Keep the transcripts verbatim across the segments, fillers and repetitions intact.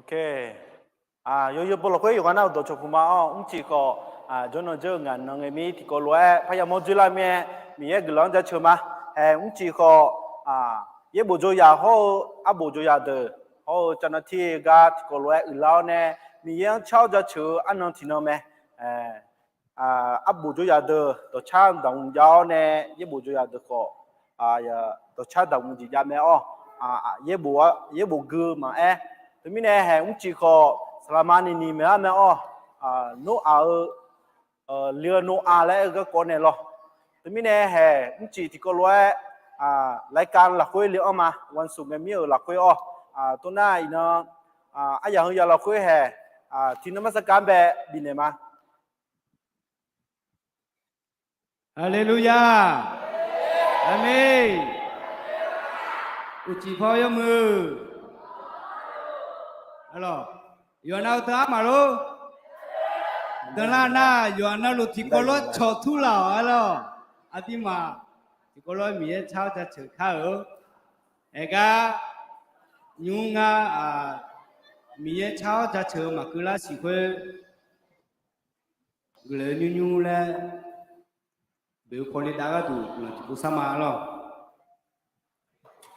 Ok. Yawzeu pov lafkhoer yawqghaq nar-euq dawqcawq puq ma-awr, mrcif khawf, jawrnan dzeur-eu ngaq nan ngae mir tiqkawv lof-aer parya mawr dzoerlar mir-aer, Miqyaer guiqlanq-anr jaceuq ma. Haeq mrcif khawf, yaerbof dzawyaq hawr-eu arbof dzawyaq deuq hawr-eu cavnav tir gar tiqkawv lof-aer uiqlar-awr nae, Miqyaer-anr car-awr jaceuq-eu arnan tiqnan mae. Arbof dzawyaq deuq dawqcar daqmq jav-awr nae, yaerbof dzawyaq deuq khawf, dawqcar daqmq jeq jav mae-awr, yaerbof gui maqaer. Teumirnae haeq mrcif khawf saqlaqma niqniq maeq-ar mae-awr, Noraq-eu, le-eu Noraq laer aer-eu garkawv naeq lawr. Teumirnae haeq mrcif tiqkawv lof-aer, laika lafkhoer le-anr ma, วันศุกร์ ngae mir-euq lafkhoer-awr, toxnar iqnan, aryaq heu ya lafkhoer haeq, tiqnan marsaqkav-anr bae bifnaeq ma. Haleluya! Aqmeq. Uqcif paw yawmuiq. Yawqha nav-eu teu armaf lor. Danqlar nar yawqha navluf tiqkawv lof-aer cawq turlaf-awq aer lawr. Aqduimaf tiqkawv lof-aer Miqyaer car-awr jaceuq kar-euq. Aergar nymr ngar, Miqyaer car-awr jaceuq-eu maqkeuv lar siq khoer, guiqlanq nymr nymr laer boeq-eu pawle dav gharduq guiqlanq tiqpov sar ma lawr.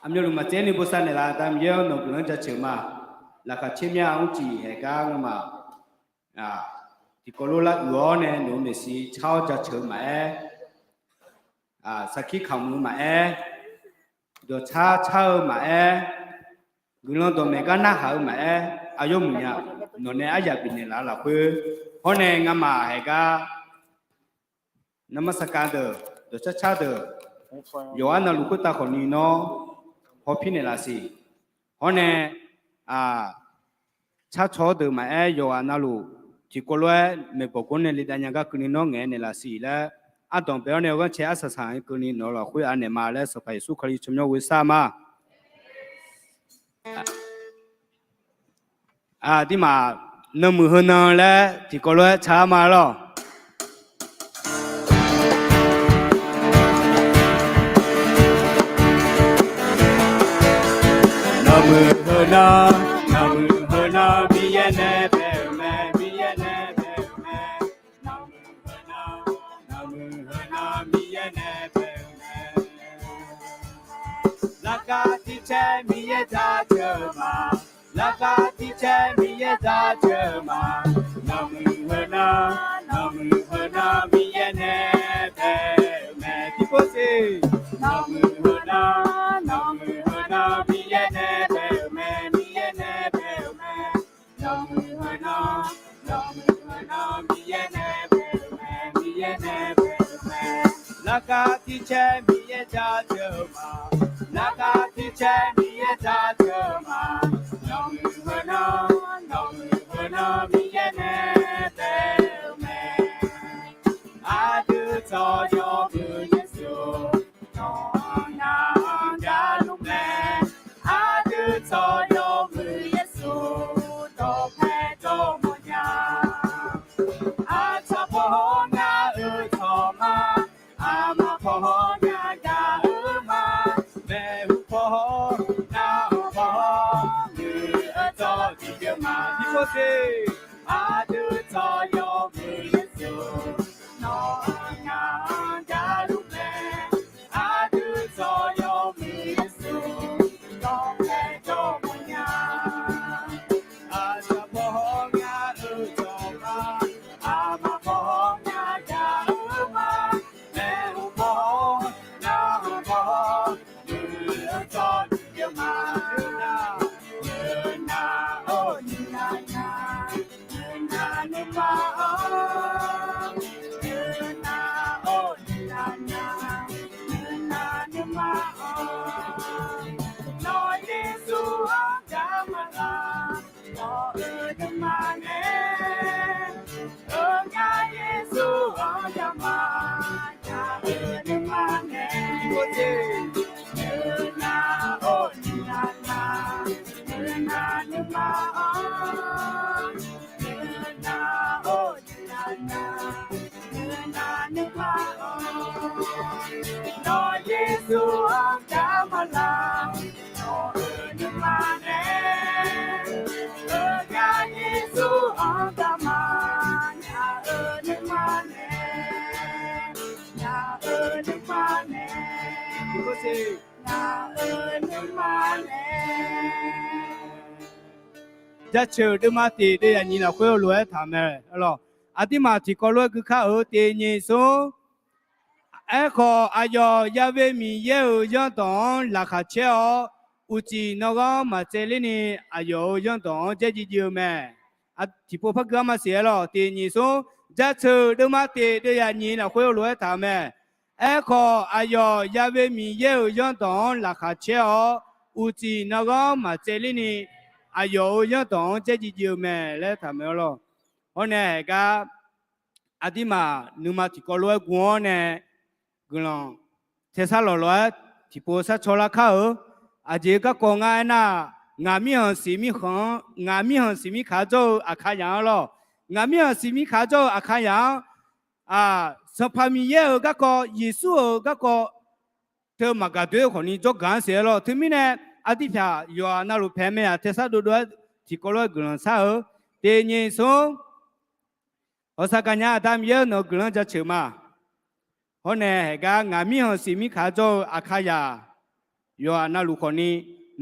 Aqmyanluf maqtser ni bosav naeqlaf-eu da Miqyaer-awr, nawq guiqlanq-anr jaceuq ma. Laqkhaq caer mya mrcif haeq gar ngamaf tiqkawv lof lar uiq-awr nae nawq-eu maeqshi car-awr jaceuq-eu maqaer, sarkir kamq-eu maqaer, dawqcar car-eu maqaer, guiqlanq dawqmaeq gar narhaq-eu maqaer, aqyawf muiq nya, nawq nae aryaq bifnaeq laf-eu lafkhoer, hawr nae ngamaf haeq gar narmar sarkav deuq, dawqcar car deuq, yawqha navluf khoertav khawfni nawr hawpir naeqlaf siq. Hawr nae, carcaw-awr deuq maqaer, yawqha navluf tiqkawv lof-aer maeqbawq gawr nae le dav nya gar keuvni nawr ngaeq naeqlaf siq laer, ardanq bae-awr nae ghanrcae arsaq saq-aer keuvni nawq-eu lafkhoer anaeq ma laer Sanqpaq Yeqsur Kali tsawrmyanr ghoe sar ma. Aqduimaf, nanmuiq heunan laer tiqkawv lof-aer tsaq-ar ma lawr. Nanmuiq heunan, nanmuiq heunan Miqyaer nae bae-euq mae, Miqyaer nae bae-euq mae. Nanmuiq heunan, nanmuiq heunan Miqyaer nae bae-euq mae. Larkhav tircaer Miqyaer jaceuq-eu ma. Larkhav tircaer Miqyaer jaceuq-eu ma. Nanmuiq heunan, nanmuiq heunan Miqyaer nae bae-euq mae. Tiqpov siq. Nanmuiq heunan, nanmuiq heunan Miqyaer nae bae-euq mae, Miqyaer nae bae-euq mae. Nanmuiq heunan, nanmuiq heunan Miqyaer nae bae-euq mae, Miqyaer nae bae-euq mae. Larkhav tircaer Miqyaer jaceuq-eu ma. Larkhav tircaer Miqyaer jaceuq-eu ma. Nanmuiq heunan, nanmuiq heunan Miqyaer nae bae-euq mae. Aqdui tsawq yawmuiq Yeqsur, nawq-anr nar-anr jar luf mae. Aqdui tsawq yawmuiq Yeqsur, dawqpae jawr mawrnya. Aqtsaq paw hawr nar-euq tsawq ma. Aqma paw hawr nar jar-eu ma. Maeqhu paw hawr, nar-anr paw hawr, muiq-eu tsawrhaq tiqbyan ma. Tiqpov siq. Aqdui tsawq yawmuiq Yeqsur, nawq-anr nar-anr jar luf mae. Aqdui tsawq yawmuiq Yeqsur, dawqpae jawr mawrnya. Aqtsaq paw hawr nar-euq tsawq ma. Aqma paw hawr nar jar-eu ma. Maeqhu paw hawr, nar-anr paw hawr, muiq-eu tsawrhaq tiqbyan ma. Nuinar, nuinar-or nuinar nya. Nuinar nuima-or, nuinar-or nuinar nya. Nuinar nuima-or, nawq Yeqsur-anr gar maqlar. Nawq-euq nuima nae, oe nya Yeqsur-anr gar maqlar. Nya-euq nuima nae, nuinar-or nuinar nya. Nuinar nuima-or, nuinar-or nuinar nya. Nuinar nuima-or, nawq Yeqsur-anr gar maqlar. Nawq-euq nuima nae, oe Jaceuq deuvma tiq deuv yaqnyiq lafkhoer heulof-aer taq mae lawq. Aqduimaf tiqkawv lof-aer gui kar-euq tiq nyiq smr. Aerkhawf, aqyawf Ya'we Miqyaer-euq zanrdawq-anr laqkhaq caer-awr, uqcif nanghanr maqtsaevler ni aqyawf-euq zanrdawq-anr dzaerjiv jiv-eu mae. Tiqpov par gui-anr maqsiq-aer lawq. Tiq nyiq smr. Jaceuq deuvma tiq deuv yaqnyiq lafkhoer heulof-aer taq-eu mae. Aerkhawf, aqyawf Ya'we Miqyaer-euq zanrdawq-anr laqkhaq caer-awr, uqcif nanghanr maqtsaevler ni aqyawf-euq zanrdawq-anr dzaerjiv jiv-eu mae laer taq mae-awr lawq. Hawr nae haeqgar aqduimaf nuima tiqkawv lof-aer guv-awr nae guiqlanq taesar lawq lof-aer tiqpov sar caw lar kar-eu. Aqjeq garkawv ngar aernar, ngaq mirkhanq siq mirkhanq-anr, ngaq mirkhanq siq mirkaq-anr jawr-eu Aqkaqzaq-anr lawq. Ngaq mirkhanq siq mirkaq-anr jawr-eu Aqkaqzaq-anr, Sanqpaq Miqyaer-euq garkawv, Yeqsur-euq garkawv teu maqgaq doer-eu khawfni jawrgaq-anr siq-aer lawq. Teumirnae, aqdui pyaq yawqghaq navluf paeq mae-aq, taesar dovdov-aer tiqkawv lof-aer guiqlanq shar-eu. Tiq nyiq smr. Ghawqshaq gaqnya Aqda Miqyaer-eu nawq-eu guiqlanq jaceuq ma. Hawr nae haeqgar ngaq mirkhanq siq mirkaq-anr jawr-eu Aqkaqzaq yawqghaq navluf khawfni,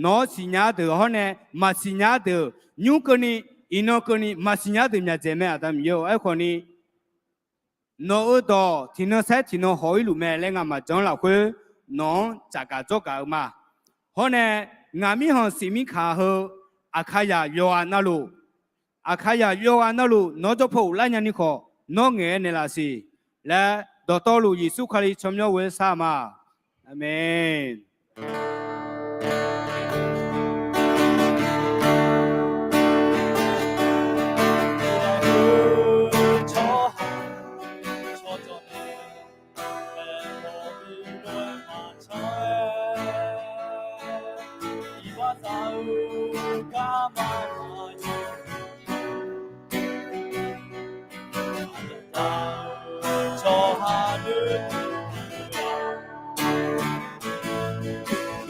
nawq-anr siqnya-ar deuq hawr nae maqsiqnya-ar deuq, nymr keuvni, iqnan keuvni maqsiqnya-ar deuq myaqdzaeq mae Aqda Miqyaer-or. Aerkhawfni, nawq-euq dawq tiqnan saer tiqnan haw-ir luf mae laer ngamaf jan lafkhoer nawq-anr tsafgaq jawrgaq-eu ma. Hawr nae, ngaq mirkhanq siq mirkaq heu Aqkaqzaq yawqghaq navluf, Aqkaqzaq yawqghaq navluf nawr jawr paw ghoflar nyani khawf, nawr ngaeq-aer naeqlaf siq laer, dawqtawvluf Yeqsur Kali tsawrmyanr ghoer sar ma. Aqmeq.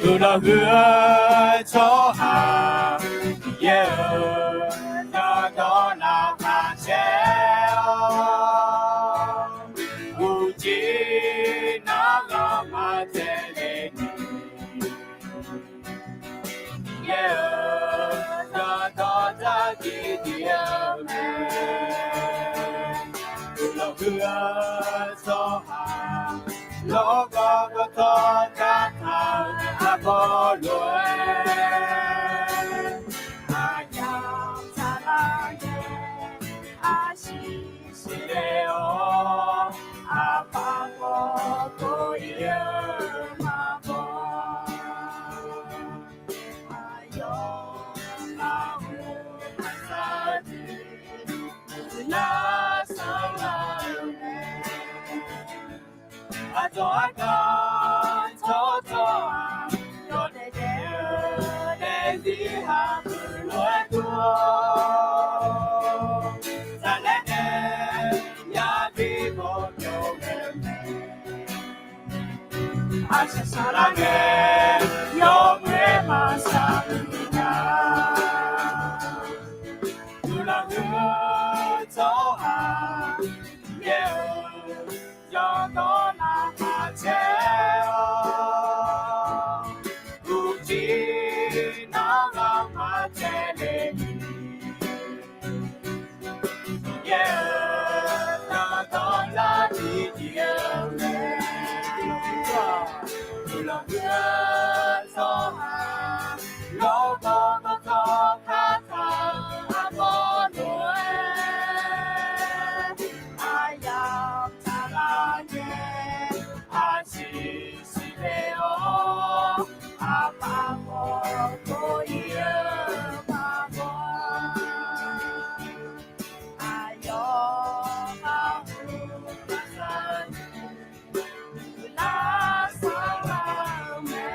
Guiqlanq huiq-eu tsawrhaq Miqyaer-euq zanrdawq laqkhaq caer-awr, uqcif navlanr maqtsaevle ni, Miqyaer-euq zanrdawq dzardziv dziv-eu mae. Guiqlanq huiq-eu tsawrhaq lawrgawv gawvtawv dartaq-euq arbawr lof-aer, aqyamq saqlaq nae arsiq siqle-awr, aqpaq mawr kov-ir-eu maqbaw. Aqyawf aqhmq aqsar dui uiqlar sanrlar-eu mae. Aqdzawq ardanq tsawrtsawr-aq, yawdaef daef-eu daefzir haq puiq lof-aer dur-awr, saqlaer nae yabi mawrbyov ghae-eu mae. Aqshaq saqlar ngae, yawmuiq-aer maqsaq-eu nya. Guiqlanq huiq-eu tsawrhaq Miqyaer-euq zanrdawq laqkhaq caer-awr, uqcif navlanr maqtsaevle ni, Miqyaer-euq zanrdawq dzardziv dziv-eu mae. Guiqlanq huiq-eu tsawrhaq lawrgawv gawvtawv dartaq-euq arbawr lof-aer, aqyamq saqlaq nae arsiq siqle-awr, aqpaq mawr kov-ir-eu maqbaw. Aqyawf aqhmq aqsar dui uiqlar sanrlar-eu mae.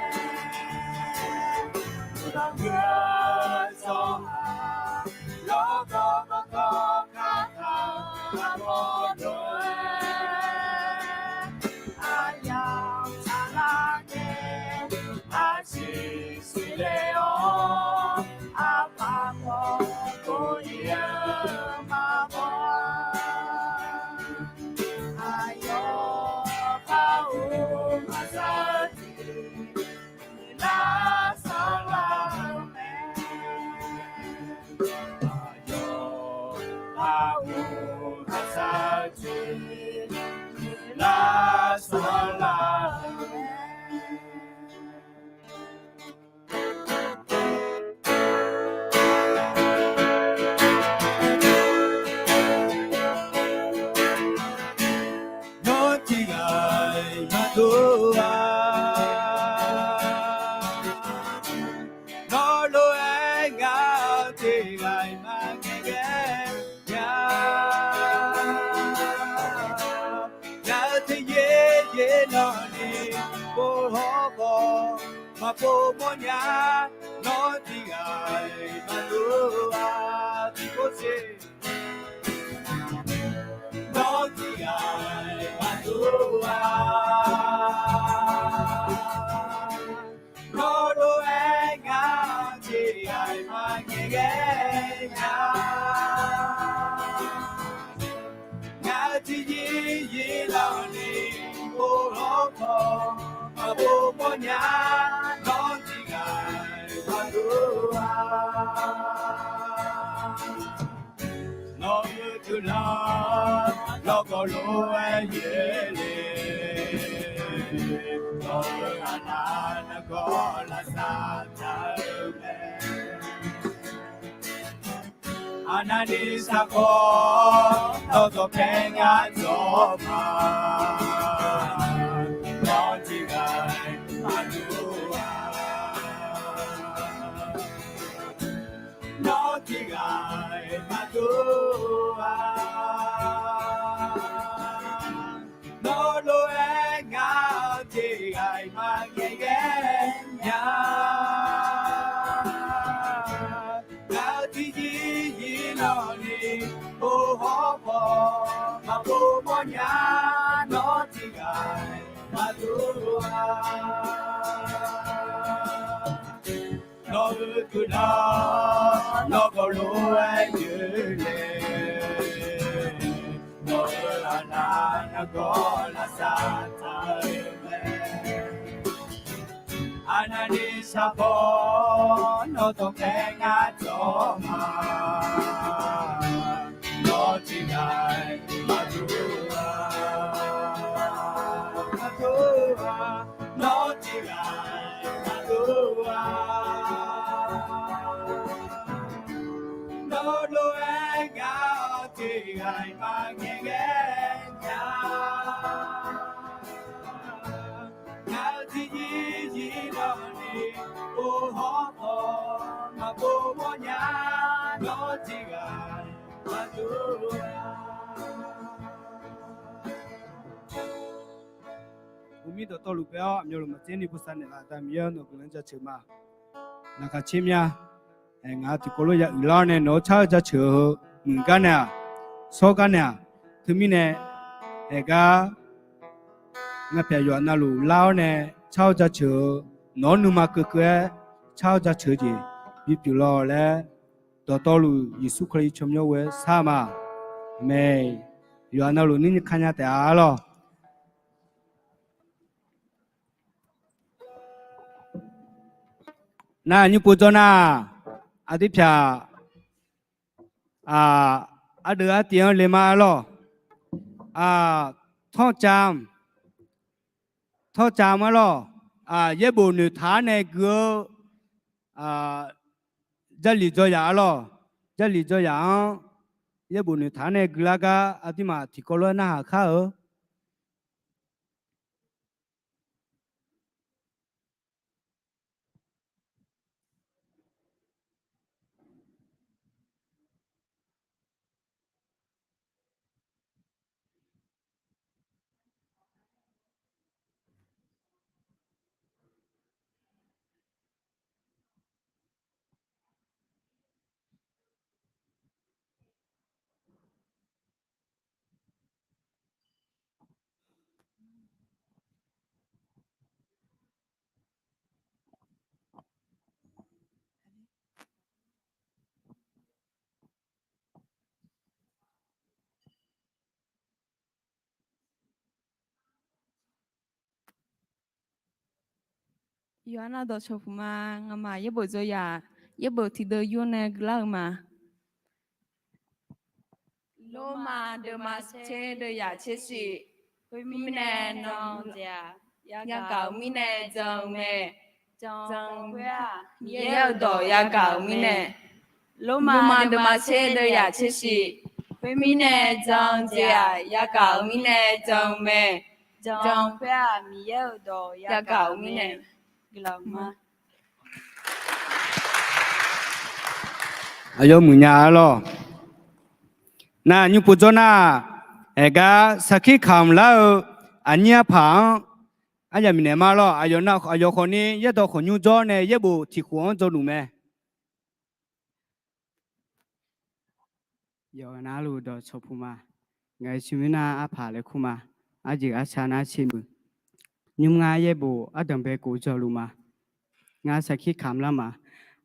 hawr khawf maqpov mawrnya, nawr tiqghaq-iq maqdov-a. Tiqkawv siq, nawr tiqghaq-iq maqdov-a. Nawr lof-aer ngar tiqghaq-iq maqngaeq ghae nya. Ngar tiqghaq-iq lafni pov hawr khawf maqpov mawrnya, nawr tiqghaq-iq maqdov-a. Nawq-eu guiqlanq lawrgawv lof-aer yoerle. Nawq-eu aqnaq nargawr lavsav taq-eu mae. Aqnavni sarkawv nawr dawqpae ngar dawq ma. Nawr tiqghaq-iq maqdov-a. Nawr tiqghaq-iq maqdov-a. Nawr lof-aer ngar tiqghaq-iq maqngaeq ghae nya. Ngar tiqghaq-iq lafni pov hawr khawf maqpov mawrnya, nawr tiqghaq-iq maqdov-a. Nawq-eu guiqlanq lawrgawv lof-aer yoerle. Nawq-eu aqnaq nargawr lavsav taq-eu mae. Aqnavni sarkawv nawr dawqpae ngar dawq ma. Nawr tiqghaq-iq maqdov-a. Maqdov-a. Nawr tiqghaq-iq maqdov-a. Nawr lof-aer ngar tiqghaq-iq maqngaeq ghae nya. Ngar tiqghaq-iq lafni pov hawr khawf maqpov mawrnya, nawr tiqghaq-iq maqdov-a. Uqmir dawqtawvluf bae-awr aqmyanluf maqtser ni bosav naeqlaf-eu Aqda Miqyaer-anr nawq guiqlanq jaceuq ma. Laqkhaq caer mya. Ngaq tiqkawv lof ya uiqlar-awr nae nawq-anr car-eu jaceuq-eu muiq gar naeq-aq, shawr gar naeq-aq, teumirnae aergar ngaq pyaq yawqha navluf lar-awr nae car-eu jaceuq-eu nawq-anr nuima keuvkeuv-aer car-eu jaceuq-eu jeq bipyeuf law laer dawqtawvluf Yeqsur Kali tsawrmyanr ghoe-aer shar ma. Aqmeq. Yawqha navluf nirni kanya taef-a lawq. Nar nymr pov dzawr nar, aqdui pyaq, aqdui ardeuv-anr le ma lawq. Tawrcam, tawrcam-anr lawq. Yaerbof noeqtaq-anr nae gui-eu Jarlif dzaw yaf-a lawq. Jarlif dzaw yaf-anr yaerbof noeqtaq-anr nae guilar gar aqduimaf tiqkawv lof-aer narhaq kar-eu. Yawqha nar dawqcawq puq ma. Ngamaf yaerbof dzaw yaf, yaerbof tiqdeuv yur nae guilar-eu ma. Lormav deuvma tser deuv yaf tser shif. Khoermirnae, nawq-eu jeq-aq, yagaq-euq mirnae jan-eu mae. Jan khoer-aq, Miqyaer-euq dawq yagaq-euq mirnae. Lormav deuvma tser deuv yaf tser shif. Khoermirnae, jan-eu jeq-aq, yagaq-euq mirnae jan-eu mae. Jan khoer-aq, Miqyaer-euq dawq yagaq-euq mirnae. Guiqlanq ma. Aqyawf muiqnya-a lawq. Nar nymr pov dzawr nar, aergar sarkir kamq lar-eu aqnyir arpaq-anr Aryamq miqnaeq ma lawr. Aqyawf khawfni yaerdawq khawqnymr jawr nae yaerbof tiq khof-anr dzawluf mae. Yawqghaq navluf dawqcawq puq ma. Ngaq-euq tsirmir nar arpaq laer kur ma. Arjeq arsar nar tsermuiq. Nymr ngar yaerbof ardanqbae kof dzawluf ma. Ngar sarkir kamq lar ma.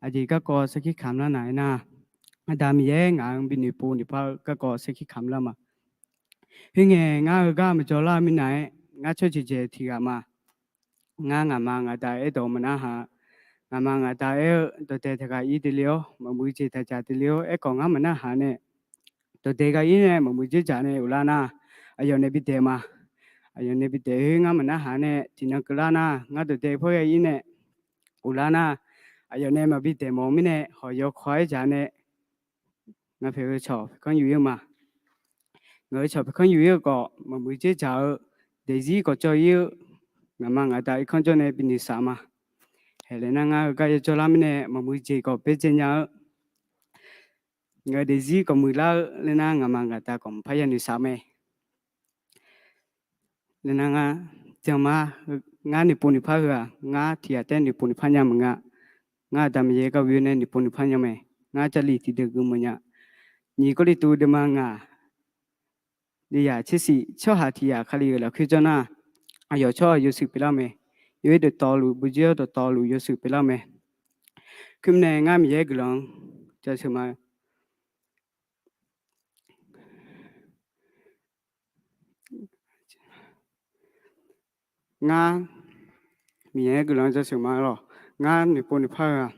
Aqjeq garkawv sarkir kamq lar naq-aer nar, Aqda Miqyaer ngaq-anr bi noeqpov noeqpar-eu garkawv sarkir kamq lar ma. Khoerngae ngar heugar maqjawr lar-eu mirnae-aer, ngar tsawrjeuq jaeq tiq ghaq ma. Ngar ngaqma ngaqda aerdawq maqnarhaq. Ngaqma ngaqda aer-eu dawqdaeq taqghaq ir deuq le-awr, maqmuiq jeq taqdzaq deuq le-awr, aerkhawf ngar maqnarhaq nae, dawqdaeq ghaq ir nae maqmuiq jeq dzaq nae ghoflar nar, aqyawf nae bidaeq ma. Aqyawf nae bidaeq khoer ngar maqnarhaq nae tiqnan keuvlar nar, ngar dawqdaeq par ghae ir nae ghoflar nar, aqyawf nae maqbi daeq mawf-eu mirnae, hawq yawkawr-aer dzaq nae, ngaq paeq-eu cawq paeqkanr yuf ir-eu ma. Ngaq-euq cawq paeqkanr yuf ir-eu khawf, maqmuiq jeq dzaq-eu, daefzir khawf cawv ir-eu, ngaqma ngaqda irkanr jawr nae binoeq saf ma. Haeq laer nar ngar heugar yajawr lar mirnae maqmuiq jeq khawf baerdzae nya-eu, ngaq-euq daefzir khawf muiqlar-eu laer nar ngaqma ngaqda khawf maqpar yanoeq saf mae. Laer nar ngar janma, ngar noeqpov noeqpar heu-aq, ngar tiq ghaq taef noeqpov noeqpar nya maqnga. Ngar Aqda Miqyaer gar oe-awr nae noeqpov noeqpar nya mae. Ngar Jarlif tiqdeuq geufmawf nya. Nyiq Gawrliqtu deuvma ngaq, deuvzaq tsersiq, tsawrhaq tiq ghaq Kali-euq lafkhoer jawr nar, aqyawf tsawrhaq yawshuif pyeuflar-eu mae. Yawir dawqtawvluf, buqjir-awr dawqtawvluf yawshuif pyeuflar-eu mae. Khoermirnae ngar Miqyaer guiqlanq-anr jaceuq ma. Ngar Miqyaer guiqlanq-anr jaceuq ma lawq. Ngar noeqpov noeqpar-eu-aq,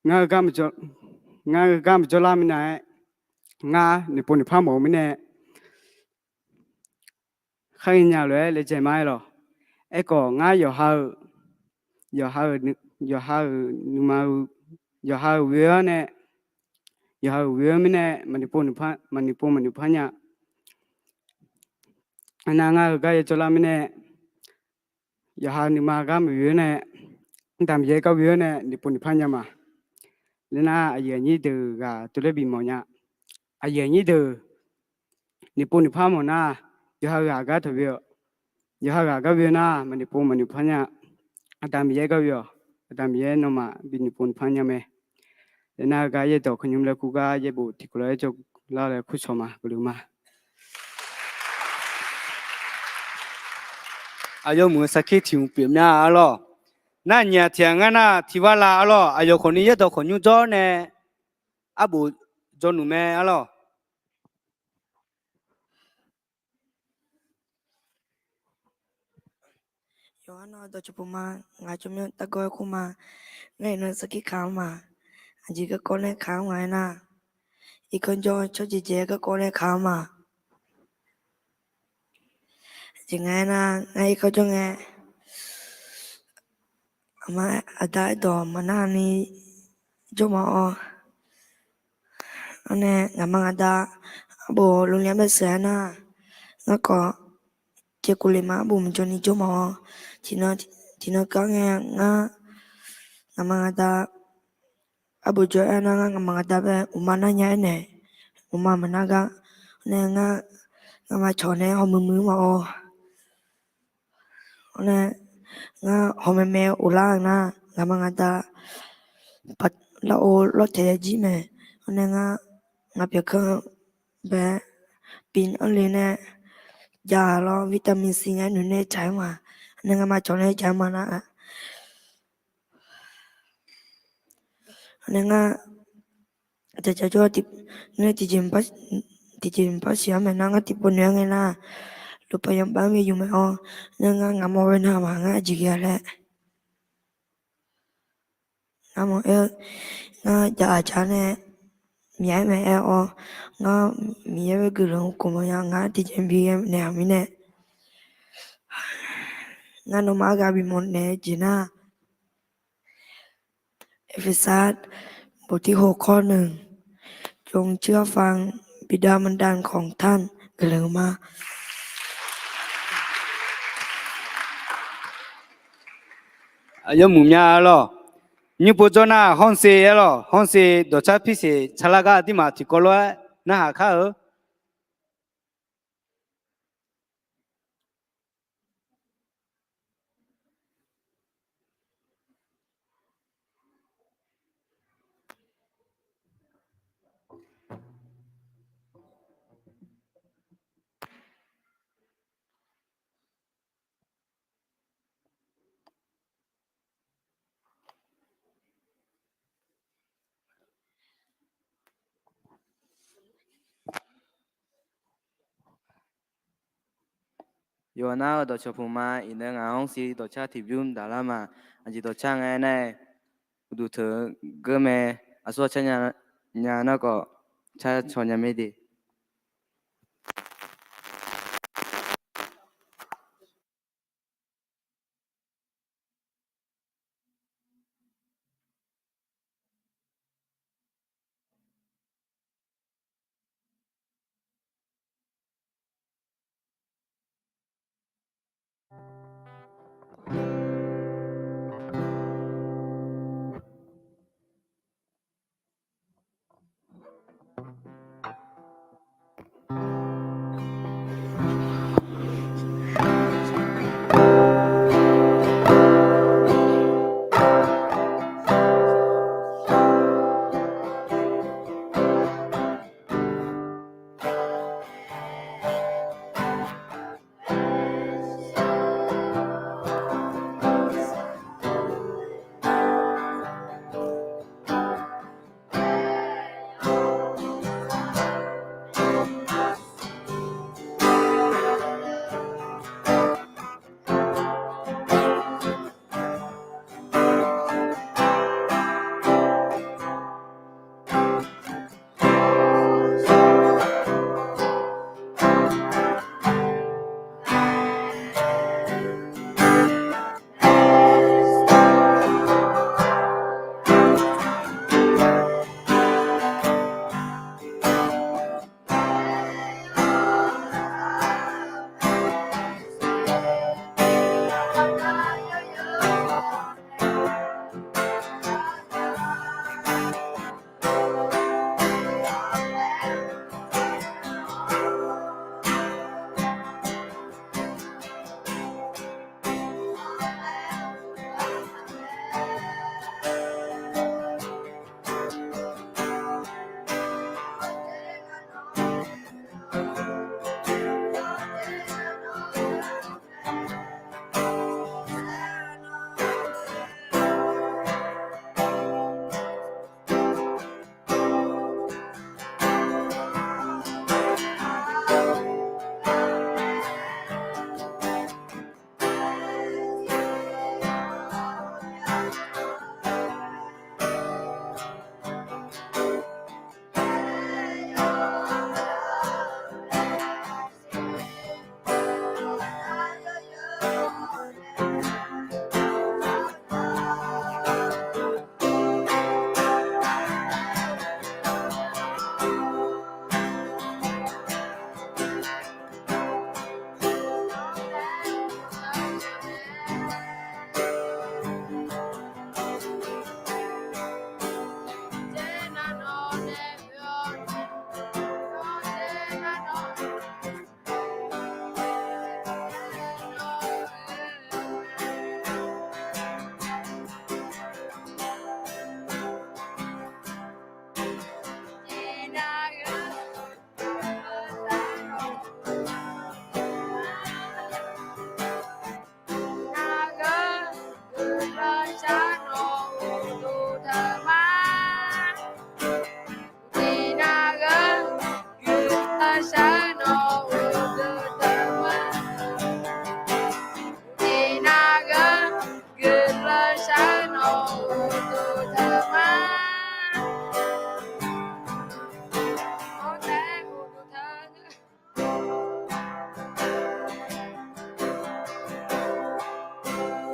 ngar heugar maqjawr lar mirnae-aer, ngar noeqpov noeqpar mawf-eu mirnae, khar ghaenya lof-aer laejae ma-aer lawq. Aerkhawf ngar yawqha-euq, yawqha-euq nuima-eu, yawqha-euq ghoe-awr nae, yawqha-euq ghoe-awr mirnae, maqnoeqpov maqnoeqpar nya. Nar ngar heugar yajawr lar mirnae, yawqha nuima gar maqghoe-awr nae, Aqda Miqyaer gar ghoe-awr nae noeqpov noeqpar nya ma. Laer nar aqyuif aqnyir deuq ghaq tov laer bimawf nya. Aqyuif aqnyir deuq noeqpov noeqpar mawf nar, yawqha ghaq gar taq ghoe-awq. Yawqha ghaq gar ghoe nar maqnoeqpov maqnoeqpar nya. Aqda Miqyaer gar ghoe-awq. Aqda Miqyaer nawmaf bi noeqpov noeqpar nya mae. Laer nar heugar yaerdawq khawqnymr laer kur gar yaerbof tiq khof lof-aer jawr lar laer kur cawq ma, guiqlanq ma. Aqyawf muiq-eu sarkir tiq hmq pyeuf mya-a lawq. Nar nyiq ghaq tiq ghaq ngar nar tiq var la-a lawq. Aqyawf khawfni yaerdawq khawqnymr jawr nae arbof jawrnuq mae-a lawq. Yawqha nawr dawqcawq puq ma. Ngaq jawrmyanr targawr-aer kur ma. Ngar iqnan sarkir kaq-anr ma. Aqjeq garkawv nae kaq-anr nga-aer nar, irkanr jawr tsawrjeq jaeq-aer garkawv nae kaq-anr ma. Aqjeq nga-aer nar, ngar irkanr jawr ngae, aqma aqda aerdawq maqnar ni jawr ma-awr, arnae ngaqma ngaqda arbof lornya bae sheuq-aer nar, ngar khawf caevkuv le ma arbof maqjawr ni jawr ma-awr, tiqnan kar ngae ngar ngaqma ngaqda arbof jawr-aer nar, ngar ngaqma ngaqda bae uqma nar nya-aer nae, uqma maqnar gar, arnae ngar ngaqma cawq nae hawmuiq muiq ma-awr, arnae ngar hawmae mae ghoflar-eu nar, ngaqma ngaqda lafov lawrtaeq ya jir mae. Arnae ngar ngaq pyeuf kanr bae pin anr le nae, jav lawr vitamin C nae noeq nae tsaq-aer ma. Arnae ngaqma cawq nae tsaq-aer ma nar, arnae ngar aqcawq cawq jawr nae tiqjeq mqpar siq-anr mae nar, ngar tiqpov noeq-aer ngae nar, lufpaq yanqpav-anr bi yuf mae-awr, nar ngar ngaqmawr ghoe nar ma ngar aqjeq ghae-a laer. Ngamaf-aer, ngar jaqjaq nae Miqyaer mae aer-awr, ngar Miqyaer-euq guiqlanq khof mawrnya ngar tiqjeq bi ghae naeq-aq mirnae, ngar nawmaf-anr ghaq bimawf naeq-eu jeq nar, Efesar บทที่หก ข้อหนึ่ง จงเชื่อฟังบิดามารดาของท่าน guiqlanq ma. Aqyawf muiq mya-a lawq. Nymr pov jawr nar ห้องเซ aer lawq. ห้องเซ dawqtsar pirseq tsarlar gar aqdirmaf tiqkawv lof-aer narhaq kar-eu. Yawqha nar-eu dawqcawq puq ma. Iqnan ngaq-anr siq dawqcar tiqbymr daqlar ma. Aqjeq dawqcar ngae nar-aer, uqduq teu-eu geur mae. Aqsur aqcar nya nar khawf, car caw nya mae de.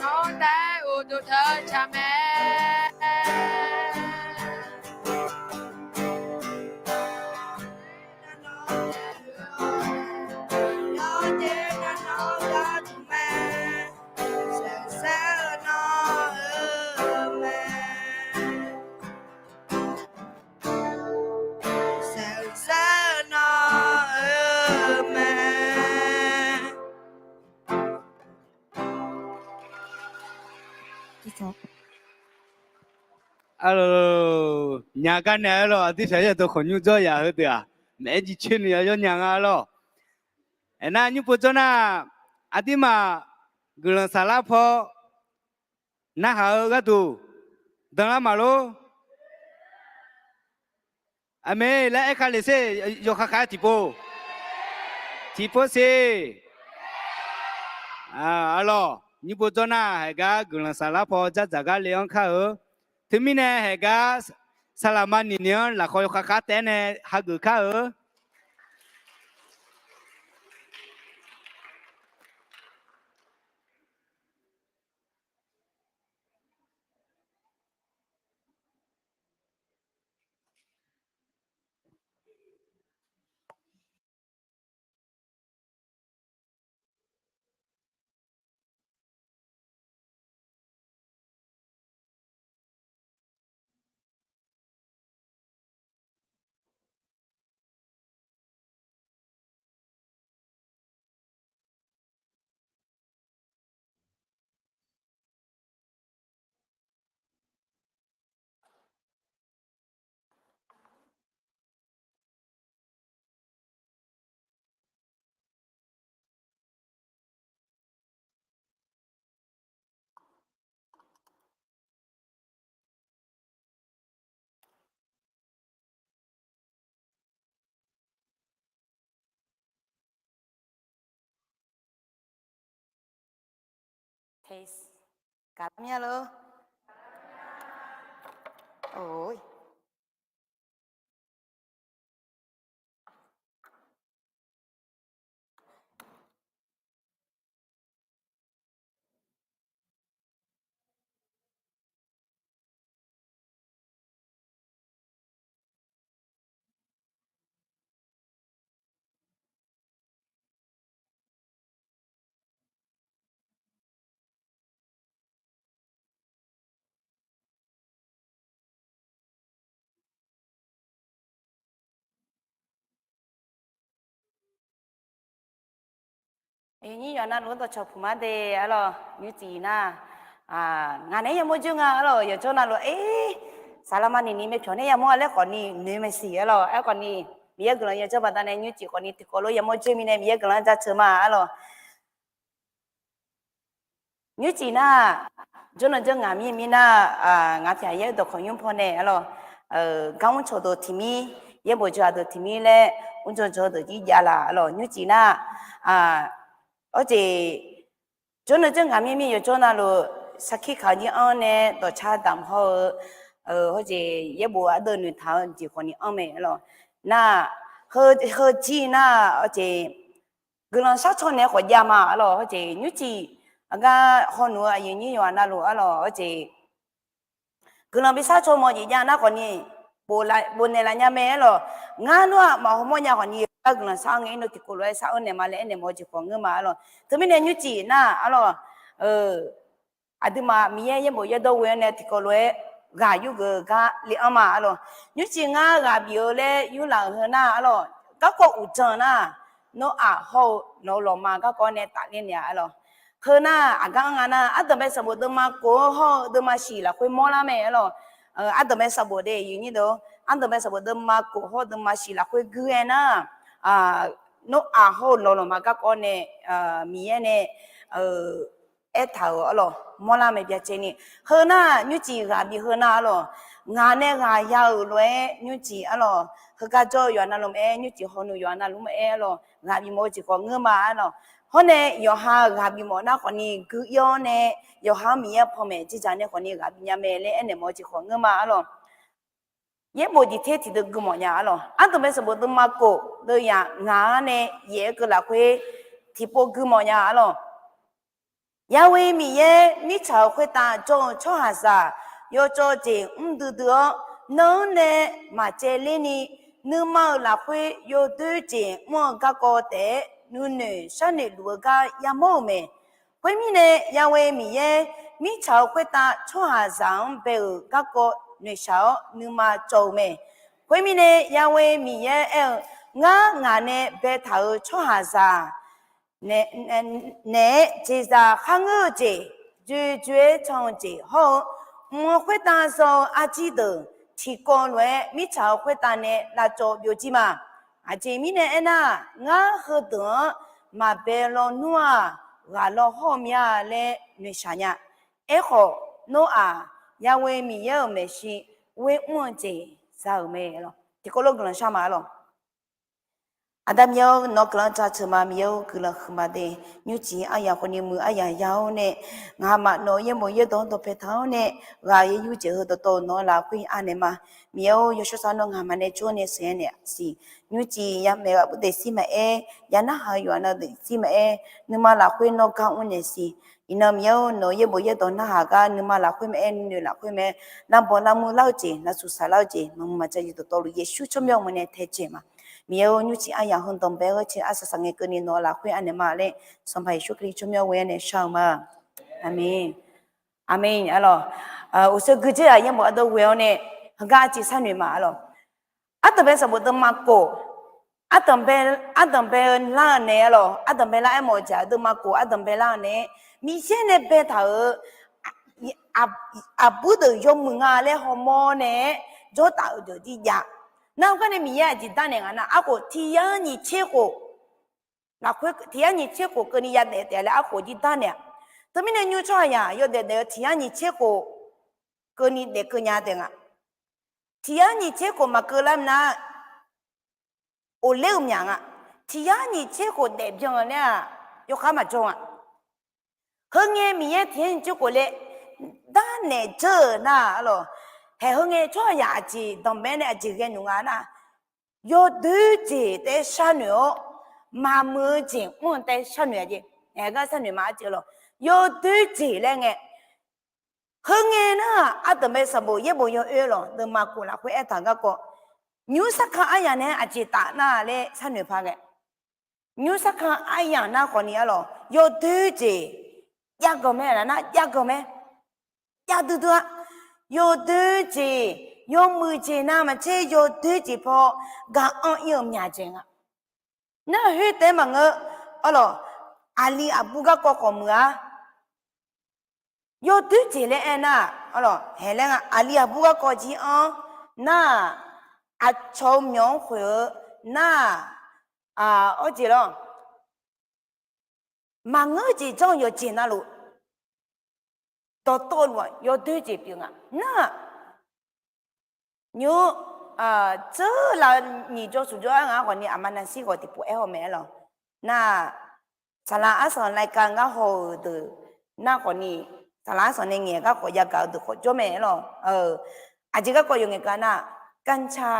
Nawr taef-aer uqduq teu tsaq mae. Arlawq, nya gar nae arlawq, aqdir pyaq yadawq khawqnymr dzawr yaq heudeuq-aq, maef-aer jiv coer ni yawnyaf nga arlawq. Aernar, nymr pov dzawr nar, aqdirmaf guiqlanq saflar paw narhaq-eu gharduq danlar maqlor. Aqmeq laer aerka lef sher, yawkhav khav-aer tiqpov, tiqpov siq. Arlawq, nymr pov dzawr nar, haeqgar guiqlanq saflar paw dzardzaq gar le-anr kar-eu. Teumirnae haeqgar saqlaqma niqni-anr lafkhawv yawkhav khar taef-aer nae hageuf kar-eu. Test. Gaqlar mya lor. Oe. Nyir yawq navluf-anr dawqcawq puq mar de arlawq, nymrcif nar, ngaq naeq-aer yamawr joer nga arlawq, yawqjawr navluf-aer, saqlaqma niqni myavpyawq nae yamawr-a laer khawfni noeq maeqsiq arlawq, aerkhawfni Miqyaer guiqlanq yajawr baqdanae nymrcif khawfni tiqkawv lof yamawr joer mirnae Miqyaer guiqlanq-anr jaceuq ma arlawq. Nymrcif nar, jawrnan janr ngaq mir mir nar, ngaq pyaq yaer dawqkawq nymr pawnae arlawq, gar mr cawqdeuq tiq mir, yaerbof jawqdeuq tiq mir laer, mr jawr jawqdeuq jir jav laf arlawq, nymrcif nar, hawjeq, jawrnan janr ngaq mir mir yawqjawr navluf, sarkir kaq jir anr nae dawqcar damq hawr-eu, hawjeq yaerbof ardeuv noeqtaq-eu jeq khawfni anr mae arlawq. Nar, heu jir nar, hawjeq, guiqlanq sharcaw naeq-aer khawf jav ma arlawq, hawjeq nymrcif, aqgar hawnuq-eu aqyuif nyir yawq navluf arlawq, hawjeq guiqlanq bi sharcaw mawf jeq jav nar khawfni, bofnaeq laf nya mae arlawq. Ngar nar-aq maqhaw mawr nya khawfni, gar guiqlanq shar-anr ngae, irnov tiqkawv lof-aer shar-anr naeq ma laer aernaeq mawf-eu jeq khawf ngeur ma arlawq. Teumirnae nymrcif nar arlawq, aqduimaf Miqyaer yaerbof yaerdawr ghoe-anr nae tiqkawv lof-aer ghaq yurgeuf-eu gar le-anr ma arlawq. Nymrcif ngar ghaq bif-eu laer yurlaf-euq heu nar arlawq, garkawv uqdzan nar, Noraq hawr-eu nawq-eu lawqma garkawv nae tafler naeq-a arlawq. Heu nar aqgar anr nga nar, ardanqbae sanqbof deuvma kof-awr hawr-eu deuvma shiq lafkhoer mawrlar mae arlawq. Ardanqbae sanqbof de, ardanqbae sanqbof deuvma kof hawr-eu deuvma shiq lafkhoer guir-aer nar, Noraq hawr-eu nawq-eu lawqma garkawv nae, Miqyaer nae aertaq-euq arlawq mawrlar mae byacaevni. Heu nar nymrcif ghaq bif heu nar arlawq, ngaq nae ghaq ya-euq lof-aer nymrcif arlawq, heugar jawr-eu yawqha navluf maqaer, nymrcif hawnuq yawqha navluf maqaer arlawq, ghaq bif mawf-eu jeq khawf ngeur ma arlawq. Hawr nae yawqha ghaq bif mawf nar khawfni gui-ir-awr nae, yawqha-anr Miqyaer-anr panmaeq jirdzaq nae khawfni ghaq bif nya mae laer aernaeq mawf-eu jeq khawf ngeur ma arlawq. Yaerbof diqter tiqdeuv gui mawf nya arlawq. Ardanqbae sanqbof deuvma kof deuv yaq ngaq-anr nae yaef-aer keuv lafkhoer tiqpov gui mawf nya arlawq. Yahweh Miqyaer mirtsaq-euq khoertav jawr-eu tsawrhaqzaq yawcawv jeq mr duidui-awr, nan-anr nae maqcaevler ni, nuima-euq lafkhoer yawdoer jeq mr-eu garkawv taef-aer nuinoeq sharnoeq luf-eu gar yamawr-euq mae. Khoermirnae, Yahweh Miqyaer mirtsaq-euq khoertav tsawrhaqzaq-anr bae-euq garkawv noeqshaq-awr nuima cawv-eu mae. Khoermirnae, Yahweh Miqyaer aer-eu, Ngar ngaq nae baetaq-euq tsawrhaqzaq naeq-aer jeqzaq kharngeur-eu jeq, joejoe-aer can-eu jeq hawr-eu, mq-eu khoertav zaw-eu arjir deuq tiqkawv lof-aer mirtsaq-euq khoertav nae lavcawv byovjir ma. Aqjeq mirnae aernar, ngar heudeuq-anr maqbae lawnmr-aq, ghaq law hawr-eu mya laer noeqshaq nya. Aerkhawf, Noraq, Yahweh Miqyaer-euq maeqshi ghoer mr-eu jeq za-euq mae. Tiqkawv lof guiqlanq shar ma arlawq. Aqda Miqyaer-or, nawq-eu guiqlanq jaceuq ma. Miqyaer-or, guiqlanq huiqma de. Nymrcif aryaq khawfni muiq aryaq ya-awr nae, ngaqmaf nawq-eu yaerbof yaerdawq-anr dawqpae taq-awr nae, ghaq yaer yur jeq heu dawqtawv nawq-anr lafkhoer anaeq ma. Miqyaer-or, yawshawr sar nawr ngaqmaf nae jawr nae sheuqnaeq siq. Nymrcif yamaeq ghaq bur daefzir maqaer, ya narhaq-eu yawqha na daefzir maqaer, nuima lafkhoer nawr gar mr naeq siq. Iqnan Miqyaer-or, nawq-eu yaerbof yaerdawq narhaq gar nuima lafkhoer maqaer, nuinoeq lafkhoer maqaer, lavbaw lavmur lar-eu jeq, lafsuf saqlar-eu jeq, maqmuiq maqja jeq dawqtawvluf Yeqsur tsawrmyanr-eu ma nae tae jeq ma. Miqyaer-or, nymrcif aryaq heu danqbae-eu ghaer cae arsaq saqngae keuvni nawq-eu lafkhoer anaeq ma laer, Sanqpaq Yeqsur Kali tsawrmyanr ghoe-awr nae shar-eu ma. Aqmeq. Aqmeq. Arlawq, uqshoe guiqdzer-aq yaerbof ardov ghoe-awr nae, heugar arciv sharnoeq ma. Arlawq, ardanqbae sanqbof deuvma kof, ardanqbae, ardanqbae lar-eu naeq, arlawq, ardanqbae lar aermawf-eu jeq-aq deuvma kof ardanqbae lar-eu nae, Miqyaer nae baetaq-euq aqbur deuq yawmuiq nga laer hawmawr nae jawrtaf-euq deuq jir jav. Nar heugar nae Miqyaer aqjeq darnaeq nga nar, arkhof tiq yar nyiq tser khof, lafkhoer tiq yar nyiq tser khof keuvni yadaef taef laer arkhof jir darnaeq-a. Teumirnae nymr tsawrhaqzaq yawdaef daef-eu tiq yar nyiq tser khof keuvni daefkeuv nya taef nga. Tiq yar nyiq tser khof maqkeuv lar nar, of ler-euq myaq nga. Tiq yar nyiq tser khof daefbyan-eu laer-aq, yawkhav maqjawr nga. Heu ngae Miqyaer tiq yar nyiq tser khof laer darnaeq dzeur-euq nar, arlawq, haeq heu ngae tsawrhaqzaq aqjeq danqbae nae aqjeq ghae nmr nga nar, yawdoer jeq taef-aer sharnoeq-awr, maqmuiq-eu jeq mr-eu taef-aer sharnoeq-a jeq. Aer gar sharnoeq ma arciv lawq. Yawdoer jeq laer ngae, heu ngae nar, ardanqbae sanqbof yaerbof yawoer lawq, deuvma kof lafkhoer aertaq-eu garkawv, nymr sarkar aryaq nae-aer aqjeq taf nar laer sharnoeq paq ghae. Nymr sarkar aryaq nar khawfni arlawq, yawdoer jeq jav ganq mae laf nar jav ganq mae. Jav duidui-a. Yawdoer jeq, yawmuiq jeq navmaqtser yawdoer jeq paw gar anr ir-eu myaq jeq nga. Nar khoertaef-aer maqngeur, arlawq, aqli aqbur garkawv khawf muiq-a. Yawdoer jeq laer aernar, arlawq, haeq laer nga, aqli aqbur garkawv jir-anr nar-aq, aqcawq-eu myawq-anr khoeq-eu nar-aq, awr jeq lawr, maqngeur jeq janr-eu yawqjeq navluf, dawqtawvluf-aq yawdoer jeq pyeuf nga nar-aq, nymr, dzeur lav nyiq jawr smq jawr-aer nga khawfni aqma navshir khawf tiqpov aer haw mae-aer lawq. Nar-aq, saqlaq arsanq รายการ ngar haw-euq deuq nar khawfni, saqlaq arsanq nae ngaeq gar khawf yagaq-eu deuq khawf jawr mae-aer lawq. Aqjeq garkawv yawf ngaeq ka nar, กัญชา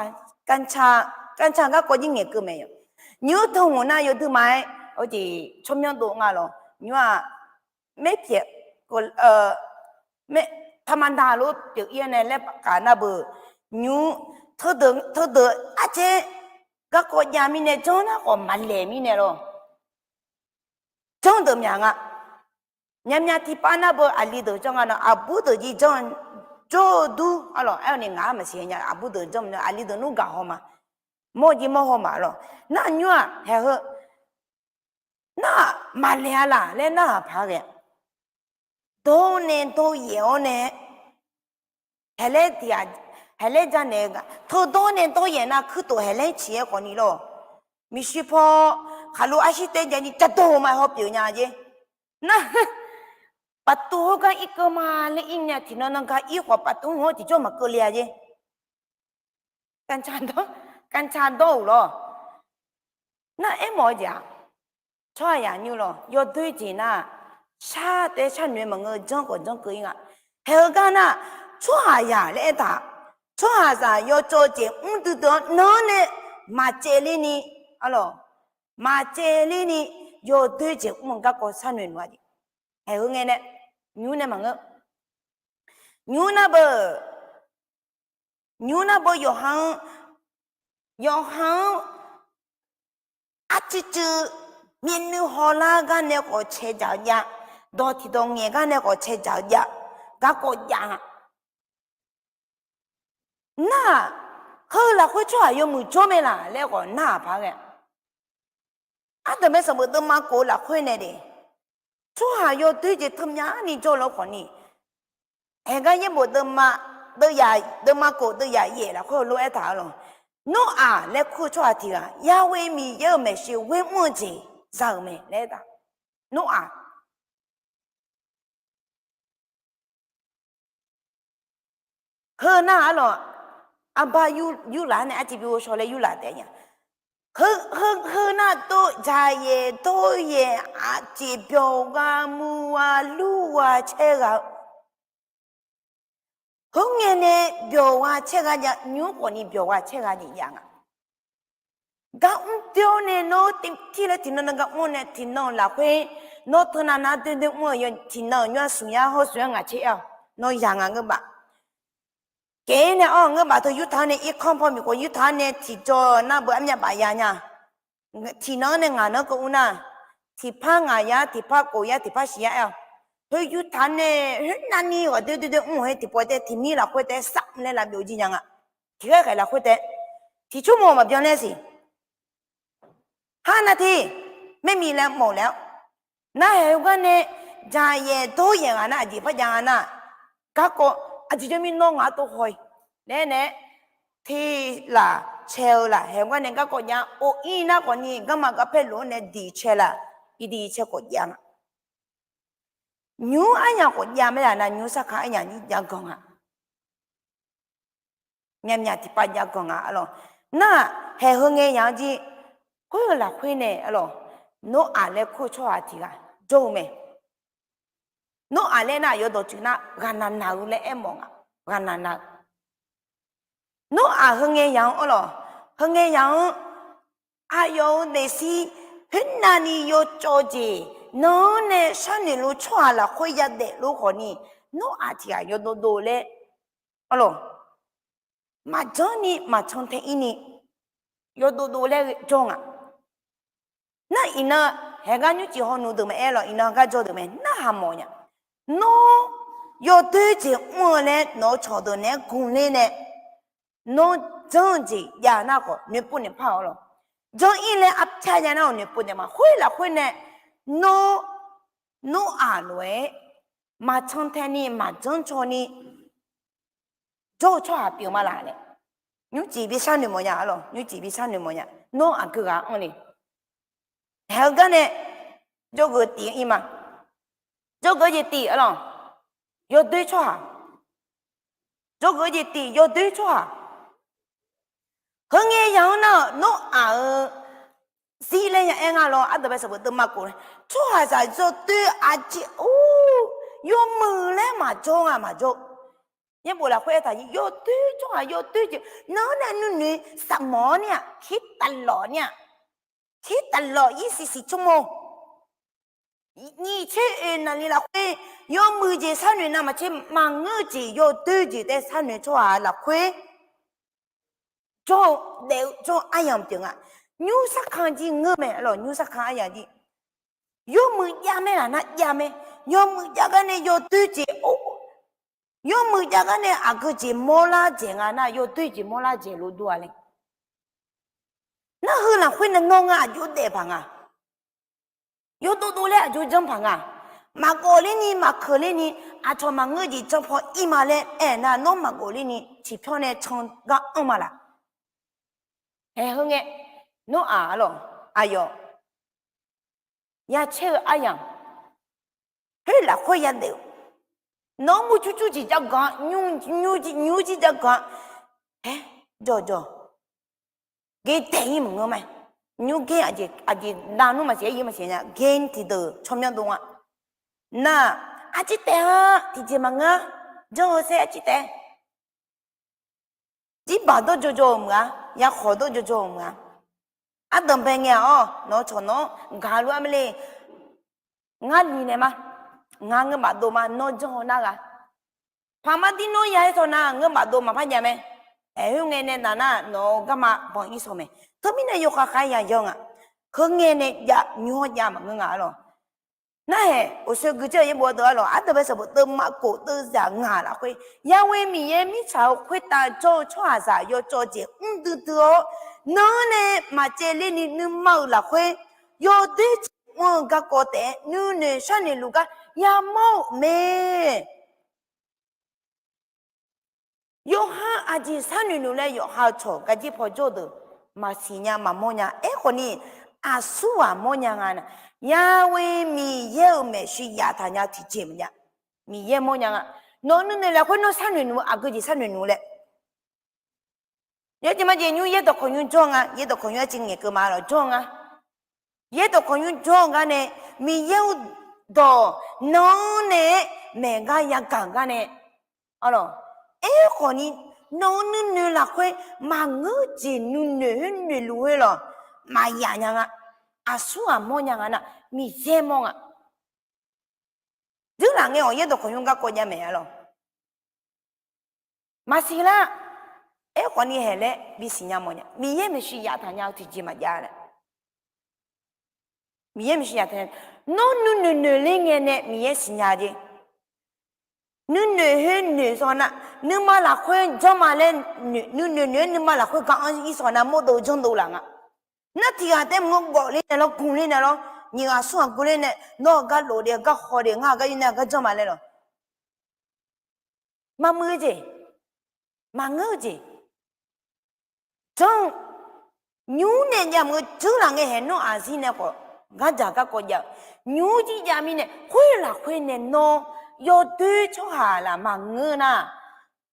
กัญชา garkawv jir ngaeqkeuv mae-a. Nymr tanqhmq nar yawduima-aer, awr jeq tsawrmyanr dov nga lawq. Nymr-aq, maerpyaeq, ธรรมดา lof pyeuf ir-awr nae laer kaq nar beu, nymr, teudeuq, teudeuq arcaer garkawv jav mirnae janr nar khawf maqlaeq mirnae lawr. Janr deuq myaq nga. Myavmyav tiqpav nar beu aqli deuq janr nga nar, aqbur deuq jir janr, jawr-eu dur arlawq, aer-awr ni ngaq-anr maqsiq nya, aqbur deuq janr, aqli deuq nmr gaq haw ma. Mawr jir mawr haw ma lawq. Nar nymr-aq haeq heu nar-aq maqlaeq-a laq laer narhaq paq ghae. Dawr nae dawryaef-awr nae, haeq laer tiq ghaq, haeq laer janaeq-eu gaq, teudawr nae dawryaef nar kuirtof haeq laer ciq-aer khawfni lawr. Miqshi paw khaqlo arshir tae jani jadawq ma haw pyeuf nya jeq. Nar, ประตู heugar irkeuv ma laer ir nya tiqnan nan gar ir khawf ประตู hawr tiqjawr maqkeuv le-a jeq. กัญชา dawr, กัญชา dawr-euq lawr. Nar aermawf-eu jeq-aq, tsawrhaqzaq nymr lawr yawdoer jeq nar, shar taef-aer sharnoeq maqngeur janr khawf janr keuv ir nga. Haeq-eu gar nar, tsawrhaqzaq laer aertaq, tsawrhaqzaq yawcawv jeq mr duidui-anr nanr nae maqcaevler ni, arlawq, maqcaevler ni yawdoer jeq mr-eu garkawv sharnoeq noeq-a jeq. Haeq heu ngae nae, nymr nae maqngeur. Nymr nar beu, nymr nar beu yawqha-anr, yawqha-anr arcuiv cuiv myavnuiv hawlar gar nae khawf cae dzaq-eu jav, dawq tiqdawq ngaeq gar nae khawf cae dzaq-eu jav, garkawv jav-a. Nar-aq, heu lafkhoer tsawrhaq yawmuiq jawr mae laq laer khawf narhaq paq ghae. Ardanqbae sanqbof deuvma kof-eu lafkhoer nae de, tsawrhaq yawdoer jeq teumyani jawr-eu lawr khawfni, haeq gar yaerbof deuvma, deuvya, deuvma kof deuvya yaef lafkhoer heulof-aer taq-eu lawq. Noraq laer kur-eu tsawrhaq tiq ghaq Yahweh Miqyaer-euq maeqshi ghoer mr-eu jeq za-euq mae laer aertaq. Noraq Heu nar arlawq, arbar yurlaf-anr nae arciv bi ghovshaw laer yurlaf taef nya. Heu, heu, heu nar dov, dzaqyaeq dov yaeq aqjeq byawq gha mu gha lur gha caer gha-eu. Khoerngae nae byawq gha caer gha jav, nymr khawf ni byawq gha caer gha jeq jav nga. Gar mr pyeuf-awr nae nawr tirlaer tiqnan nan gar mr-awr nae tiqnan-euq lafkhoer, nawr teunav nar doer doer mr-eu yawq tiqnan-euq nymr-aq smq yar hawr smq yar ngaq caer aer-awq. Nawr yaq nga ngeur baf. Keq-ir nae awr ngeur baf teu yurtaq-anr nae irkanr paw miqkhof yurtaq-anr nae tiqjawr nar beu armyav baf ya nya. Tiqnan-anr nae ngaq nan keuv mr nar, tiqpar ngaq yar, tiqpar kof yar, tiqpar shiq yar aer-awq. Heu yurtaq-anr nae khoernavni ghawq doer doer doer mr-eu heu tiqpawf taef tiqmir lafkhoer taef sar mr laer lavbyov jir nya nga. Tiqghaer khaeq lafkhoer taef tiqcur mawq maqbyan laer siq. Har nav tiq, maermiq laer mawq laer-awr, narhaq heu gar nae dzaqyaeq dov yaeq ghaq nar aqjeq par jav nga nar, garkawv aqjeq jawr mir nawr ngaq-anr tov haw-i laer nae, tiq laf cae-eu laf haeq gar nae garkawv jav-a. Of ir nar khawf ni garma garpaer lof-anr nae diq cae laf, iqdiq cae khawf jav nga. Nymr aryamq khawf jav mae laf nav, nymr sarkar aryamq jav ganq nga. Myavmyaq tiqpav jav ganq nga arlawq. Nar-aq haeq heu ngae yaq-anr jir, khoer-euq lafkhoer nae arlawq, Noraq laer kur-eu tsawrhaq tiq ghaq jawr-eu mae. Noraq laer nar yawdawq tsuif nar ghaqnaq naq-eu laer aermawf nga. Ghaqnaq naq-eu. Noraq heu ngae yaq-anr arlawq, heu ngae yaq-anr aqyawf-euq daefzir khoernavni yawcawv jeq nan-anr nae sharnoeq luf tsawrhaq lafkhoer yadaef luf khawf ni, Noraq tiq ghaq yawdov dov laer arlawq, maqjanr ni maqcan tae ir ni yawdov dov laer jawr nga. Nar iqnan haeq gar nymrcif hawnuq deuq maqaer lawq, iqnan gar jawr deuq mae narhaq mawf nya. Nawr yawdoer jeq mr-eu laer nawq-eu cawqdeuq naeq-aer gmq ler nae, nawr janr-eu jeq jav nar khawf noeqpov naeq par-awr lawq. Janr ir laer arpyar jav nar-awq noeqpov naeq ma. Khoer lafkhoer nae nawr Noraq lof-aer maqcan tae ni maqjanr caw ni jawr-eu tsawrhaq pyeuf ma laf nae, nymrcif bi sharnoeq mawf nya arlawq, nymrcif bi sharnoeq mawf nya. Nawr aqgeu ghaq anr le. Haeq-eu gar nae jawrgeuf tif-anr ir ma. Jawrgeuf jeq tif arlawq, yawdoer tsawrhaq. Jawrgeuf jeq tif yawdoer tsawrhaq. Heu ngae yaq-anr nar-euq Noraq-euq zir laer ya aer nga lawr, ardawq bae sanqbof deuv ma khof, tsawrhaqzaq yawdoer aqjeq or, yawmuiq laer maqjawr nga maqjawr. Yaerbof lafkhoer aertaq-ir, yawdoer tsawrhaq yawdoer jeq nan-anr nae nuinoeq saqmawf-awr ni-aq, kir taqlawq ni-aq, kir taqlawq ir siqsiq tsawrmawr nyiq tser oeq naqli lafkhoer yawmuiq jeq sharnoeq navmaqtser maqngeur-eu jeq yawdoer jeq taef sharnoeq tsawrhaq lafkhoer jawr-eu daef-eu jawr-eu aryamq pyeuf nga. Nymr sarkar jir ngeur mae arlawq, nymr sarkar aryamq jir. Yawmuiq jav mae laf nar jav mae. Yawmuiq jav gar nae yawdoer jeq or, yawmuiq jav gar nae aqgeu jeq mawrlar dzaeq nga nar yawdoer jeq mawrlar dzaeq lof dur-a le. Nar heu lafkhoer nae nawr ngar aqjox daef paq nga. Yawdov dov laer aqjox janr paq nga. Maqgawf ler ni maqkeuq ler ni, aqcawq maqngeur jeq janr paw ir ma laer aernar nawr maqgawf ler ni tiqpyawr nae can gar anr ma laf. Haeq heu ngae, Noraq arlawq, aqyawf yacaer-eu aryamq, khoer lafkhoer yadaef-eu, nawr murcur cur jeq jav ganq-a, nymr jir jav ganq-a, aer, jawqjawq, gaer daeq-ir maqngeur ma. Nymr gaer aqjeq dav nmr maqsiq-aer yir maqsiq nya, gaer tiqdeuq tsawrmyanr dov nga. Nar, arcir taef-a, tiqjeq maqngeur-a, janr-eu saer arcir taef-a. Jirbaq dawr jawrjawr-euq meuq-a, yakhawq dawr jawrjawr-euq meuq-a. Ardanqbae ngae-aq-awr nawq-eu cawq nawq-anr gaq lof-aer ma le. Ngar li nae ma, ngar ngeur baf dov ma, nawr janr-eu nar gha. Paqmar dir nawr ya-aer taw nar ngeur baf dov maqpar jav mae. Aer, khoerngae nae naq nar nawq-eu garma banq ir saw mae. Teumirnae yawkhav khav-aer ya yanr nga. Khoerngae nae jav nymr-anr jav maqngeur nga arlawq. Nar-aer, oqsoe guiqdzer-eu yaerbof-a deuq arlawq, ardawq bae sanqbof deuv ma khof deuv zaq ngaq lafkhoer, Yahweh Miqyaer mirtsaq-euq khoertav jawr-eu tsawrhaqzaq yawcawv jeq mr duidui-awr, nanr nae maqcaevler ni nuima-euq lafkhoer, yawdoer jeq mr-eu garkawv taef-aer nuinoeq sharnoeq luf gar yamawr-euq mae. Yawqha aqjeq sharnoeq luf laer yawqha-eu cawq garjir paw jawr-eu deuq maqsiq nya maqmawr nya. Aerkhawf ni, aqsurghaq mawrnya nga nar, Yahweh Miqyaer-euq maeqshi yaftaq nya tiqjeq maqjav. Miqyaer mawrnya nga. Nawq-eu nuinoeq lafkhoer nawr sharnoeq luf-eu aqgeu jeq sharnoeq luf laer Yawjeq majeq nymr yaerdawq khawqnymr jawr nga, yaerdawq khawqnymr arciv ngaeqkeuv ma lawq jawr nga. Yaerdawq khawqnymr jawr-eu gar nae, Miqyaer-euq dawq nan-anr nae-aer maeq gar yagaq-euq gar nae, arlawq, aerkhawfni, nawq-eu nuinoeq lafkhoer maqngeur jeq nuinoeq khoer noeqluf khoer lawq, maqyaf nya nga. Aqsur ghaq mawrnya nga nar, Miqyaer mawr nga. Dzeurlaf ngae-awq yaerdawq khawqnymr garkawv jav maeq-a lawq. Maqsiq lar, aerkhawfni haeq laer bisiq nya mawrnya, Miqyaer maeqshi yaftaq nya-eu tiqjeq maqjav laer. Miqyaer maeqshi yaftaq nya, nawr nuinoeq noeq ler ngae nae Miqyaer siqnya jeq. Nuinoeq khoer noeq sawq nar, nuima lafkhoer janrma laer, nuinoeq noeq-aer nuima lafkhoer ga-anr ir sawq nar mawrdov janrdov laf nga. Nar tiqghaq taef maqngeur gawfler nae lawr, guler nae lawr, nyiq ghaq smr ghaq guler nae nawr-eu gar lof de, gar haw de, ngar-eu gar yur nae gar janrma laer lawq. Maqmuiq-eu jeq, maqngeur-eu jeq. Janr-eu nymr nae jav maqngeur, dzeurlaf ngae haeq nawr aqzir nae khawf gardzaq garkawv jav-eu, nymr jir jav mirnae khoer lafkhoer nae nawr yawdoer tsawrhaq laf maqngeur nar,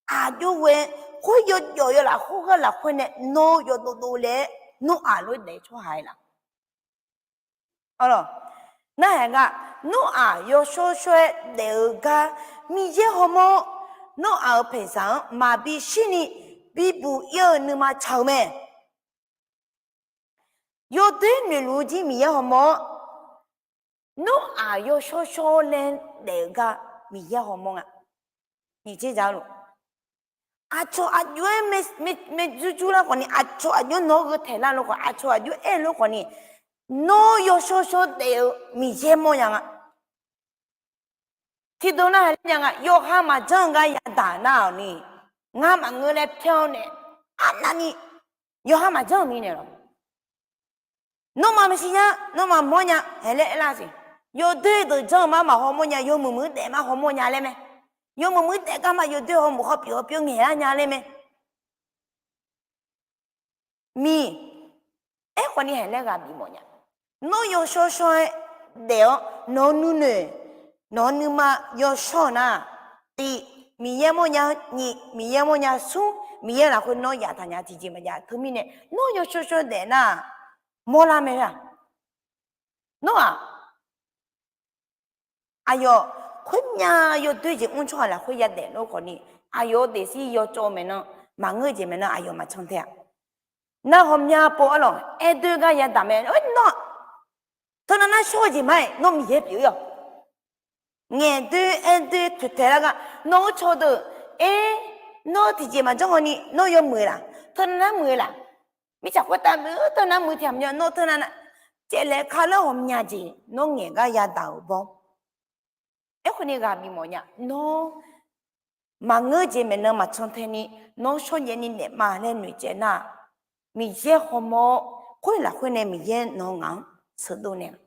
aqjox ghoe-aer khoer yawjawf yawlaf khoerghaq lafkhoer nae nawr yawdov dov laer-aer nawr-aq lof-aer daef tsawrhaq-aer laf. Arlawq, narhaq gar, Noraq yawshawr shawr-aer daef-eu gar Miqyaer hawmawr-awr, Noraq-euq paeqzaq-anr maqbi shirni bibuq ir-eu nuima tsaq-eu mae. Yawdoer noeqluf-eu jir Miqyaer hawmawr-awr, Noraq yawshawr shawr laer daef-eu gar Miqyaer hawmawr nga. Nyiq tser zaq-eu lof, aqcawq aqjox-aer maerjur jur lar khawfni, aqcawq aqjox nawq-anr gheu taeq lar lof khawf, aqcawq aqjox aer-eu lof khawfni, nawr yawshawr shawr daef-eu Miqyaer mawrnya nga. Tiqdeuq nar haq laer nya nga, yawqha maqjanr-eu gar yadaq nar-awq ni, ngar maqngeur laer pyan-awr nae, arnavni yawqha maqjanr-euq mirnae lawq. Nawmaf maqsiq nya, nawmaf mawrnya haeq laer aerlar siq. Yawdoer deuq janr-eu ma maqhaw mawrnya, yawmuiq muiq-anr daef ma haw mawrnya laer mae. Yawmuiq muiq-anr daef gar ma yawdoer hawmuiq hawpyeuf hawpyeuf ngaeqlar nya laer mae. Miq, aerkhawfni haeq laer ghaq bif mawf nya. Nawr yawshawr shawr-aer daef-awr nawq-eu nuinoeq, nawq-eu nuima yawshawr-eu nar, tiq, Miqyaer mawrnya, nyiq, Miqyaer mawrnya, smr, Miqyaer lafkhoer nawr yaftaq nya tiqjeq maqjav. Teumirnae nawr yawshawr shawr daef nar, mawrlar mae-a. Nawr-aq, aqyawf khoermyav yawdoer jeq mr tsawrhaq lafkhoer yadaef lof khawfni, aqyawf-eu daefzir yawcawv maeqnan, maqngeur jeq maeqnan aqyawf maqcan tae-a. Nar ghawqmya pov arlawq, aerdoer gar yadaq mae, nawr-aq, teunav nar shawr-eu jeq ma-aer nawr Miqyaer pyeuf-ir-awq. Ngaeqdoer aerdoer toeqtaeq lar gar, nawq-eu cawqdeuq, er, nawr tiqjeq maqjanr hawni nawr yawmuiq laf, teunav nar muiq laf, mirtsaq khoertav muiq-eu teunav muiq tiq ghaq maqjav, nawr teunav nar, caevlaeq ka laer ghawqmya jeq nawr ngaeq gar yadaq-euq bawr. Aerkhawfni ghaq bif mawf nya, nawr maqngeur jeq maeqnan maqcan tae ni, nawr shawrjaev ni naef ma laer noeqcaev nar-aq, Miqyaer hawmawr-awr, khoer lafkhoer nae Miqyaer nawq-eu ngaq-anr sheuqdov naeq-a.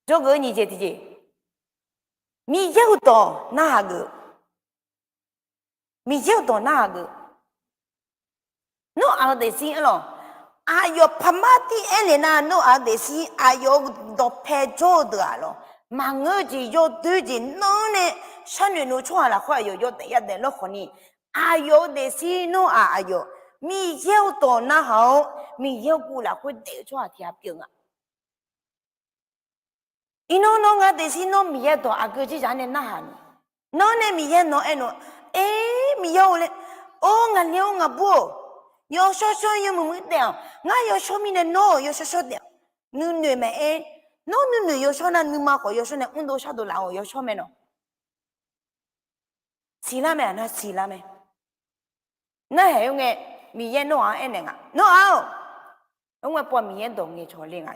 Jawrgeuf-eu nyiq jeq tiqjeq, Miqyaer-euq dawq narhaq geuf. Miqyaer-euq dawq narhaq geuf. Nawr-aq-eu daefzir arlawq, aqyawf paqmar tir aer lef nar, nawr-aq-eu daefzir aqyawf-eu dawqpae jawr-eu deuq-aq lawq, maqngeur jeq yawdoer jeq nanr nae sharnoeq noeq-eu tsawrhaq lafkhoer aqyawf yawdaef yadaef lawr khawfni, aqyawf-eu daefzir nawr-aq aqyawf Miqyaer-euq dawq narhaq-awr, Miqyaer-euq guv lafkhoer daef-eu tsawrhaq tiq ghaq pyeuf nga. Iqnan nawr ngar daefzir nawr Miqyaer dawq aqgeu jirzaq nae narhaq ni, nawr nae Miqyaer nawq aer noeq, er, Miqyaer-or laer, or ngaqli-or ngaqbur-or, yawshawr shawr yawmuiq muiq daef-awq, ngar yawshawr mirnae nawr-euq yawshawr shawr daef-awq. Nuinoeq maqaer, nawr nuinoeq yawshawr nar nuima khawf yawshawr nae mrdov shardov laf-awq yawshawr mae nawq. Siqlar mae-aq nar siqlar mae. Narhaq-aer ngae, Miqyaer nawr-aq-anr aernaeq nga, nawr-aq-or, oer ngae paw Miqyaer dawq ngaeqcawq le nga.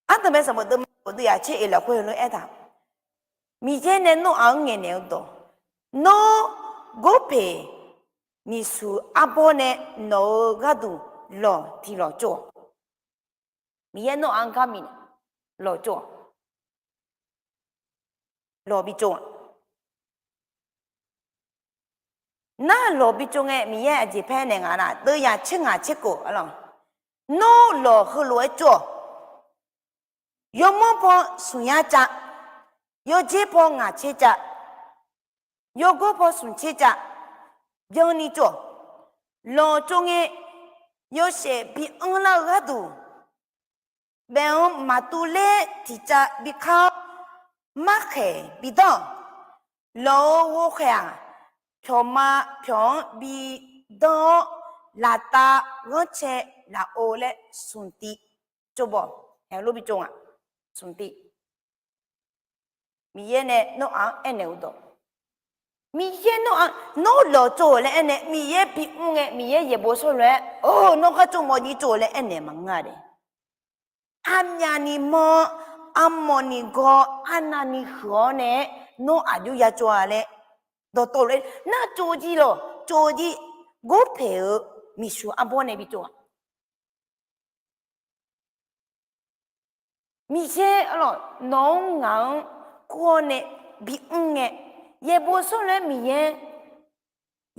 Ardanqbae sanqbof deuvma bof dui yaq tser eq lafkhoer heulof-aer aertaq, Miqyaer nae nawr-aq-anr ngaeqnaeq-eu dawq, nawr gorpeq nyiqsuq arbawr nae nawq-euq gharduq lawq tiq lawq tsov-awq. Miqyaer nawr-aq-anr garmi lawq tsov-awq. Lawq bi tsov-aq. Nar lawq bi tsov ngae Miqyaer aqjeq paer naeq nga nar, deuv yaq tser ngaq tser kof arlawq, nawr lawq heulof-aer tsov-awq. Yawmawr paw smq yar cav, yawjer paw ngaq tser cav, Yawgor paw smq tser cav byanni tsov-awq. Lawqtsov ngae, yawshaef bi anrlar-eu gharduq, baef-anr maqtuv ler tiqcav bi kar-awr, markhaeq bi danr-awq. Lawq-euq ghovkhaeq-aq, pyawqma pyawq-anr bi danr-awr, laftav ghanrcae lafov laer smq tiv tsov bawq, haeq lof bi tsov nga. Smq tiv. Miqyaer nae Noraq-anr aernaeq-eu dawq, Miqyaer Noraq, nawr lawqtsov-euq laer aernaeq, Miqyaer bimr ngae, Miqyaer yaeqbov shawrlof-aer, or, nawr ghartsov mawf jir tsov-eu laer aernaeq maqngeur-a de. Armyavni mawr-awr, armawfni gawr, arnavni huiq-awr nae, Noraq jov ya tsov-a laer dawqtawvluf-aer nar tsov jir lawq, tsov jir, gorpaeq-eu miqshuq arbawr nae bi tsov-a. Miqyaer arlawq, nawq-anr ngaq-anr kur-awr nae bimr ngae, yaeqbov shawrlof-aer Miqyaer,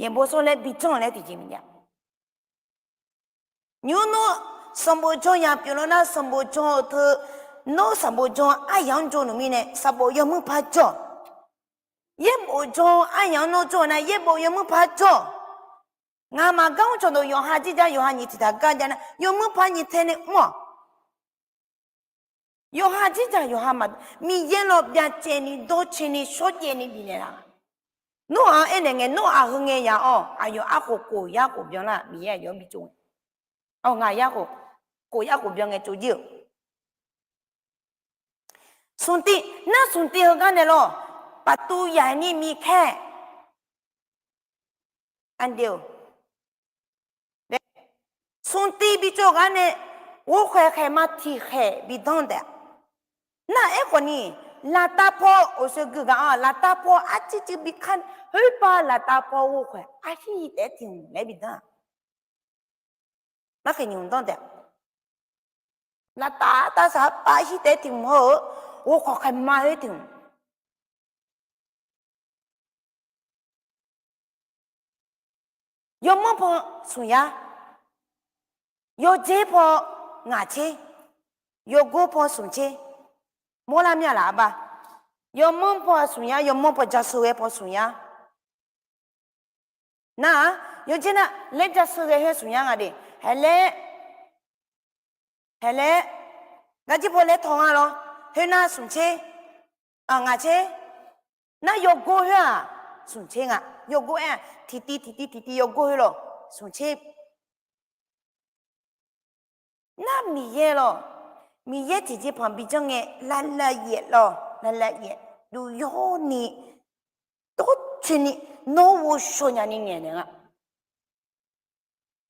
yaeqbov shawrlof-aer bi janr-eu laer tiqjeq maqjav. Nymr nawr sanqbof janr ya pyeuf lawr nar, sanqbof janr-eu teu, nawr sanqbof janr aryaq-anr jawr nmr mirnae, sanqbof yawmuir par jawr. Yaerbof janr aryaq-anr nawr jawr-eu nar, yaerbof yawmuir par jawr. Ngaqmaq gar mr cawqdawq yawqha jirdzaq yawqha nyiq tiq taq gar jav nar, yawmuir par nyiq tae nae mr-awq. Yawqha jirdzaq yawqha maq, Miqyaer lawq byacaevni dawrcaeni shawrjaevni bifnaeq laf-a. Noraq-anr aernaeq ngae, Noraq heu ngae yaq-awr aqyawf arkhof khof yar khof byanlar, Miqyaer aqyawf-anr bi tsov ngae, ngaq yar khof, khof yar khof byan ngae tsov jir-euq. Smq tiv, nar smq tiv heugar nae lawr, paqtuv yaq ni mi kaer. Aqdui-or, smq tiv bi tsov gar nae, ghovkhaeq khaeq ma tiqkhaeq bi danr taef-a. Nar aerkhawf ni, laftav paw oqsoeq gui gaq-anr, laftav paw arcuiv cuiv bi kar, khoerpav laftav paw ghovkhaeq arhir taef-aer tiq hmq laer bi danr-aq. Markhaeq nyiq hmq danr taef-a. Laftav tavsaq pav arhir taef-aer tiq hmq hawr-eu, ghovkhaeq khaeq ma-aer tiq hmq. Yawmanr paw smq yar, yawdzer paw ngaq tser, yawgor paw smq tser, mawrlar mir-a laf arbar. Yawmanr paw smq yar, yawmanr paw jasheu ghae paw smq yar. Nar-aq, yawdzer nar laer jasheu ghae khoer smq yar nga de. Haeq laer, haeq laer, garjir paw laer tawq nga lawr, khoernar smq tser, ngaq tser. Nar yawgor khoer-aq, smq tser nga. Yawgor aer-aq, tiqtiv tiqtiv tiqtiv yawgor khoer lawr, smq tser. Nar Miqyaer lawr, Miqyaer tiqjeqpanq bi janr ngae, lavlav yaef lawr, lavlav yaef dov yawrni, dawrcoeni, nawr ghovshaw nyani ngaeqnaeq nga.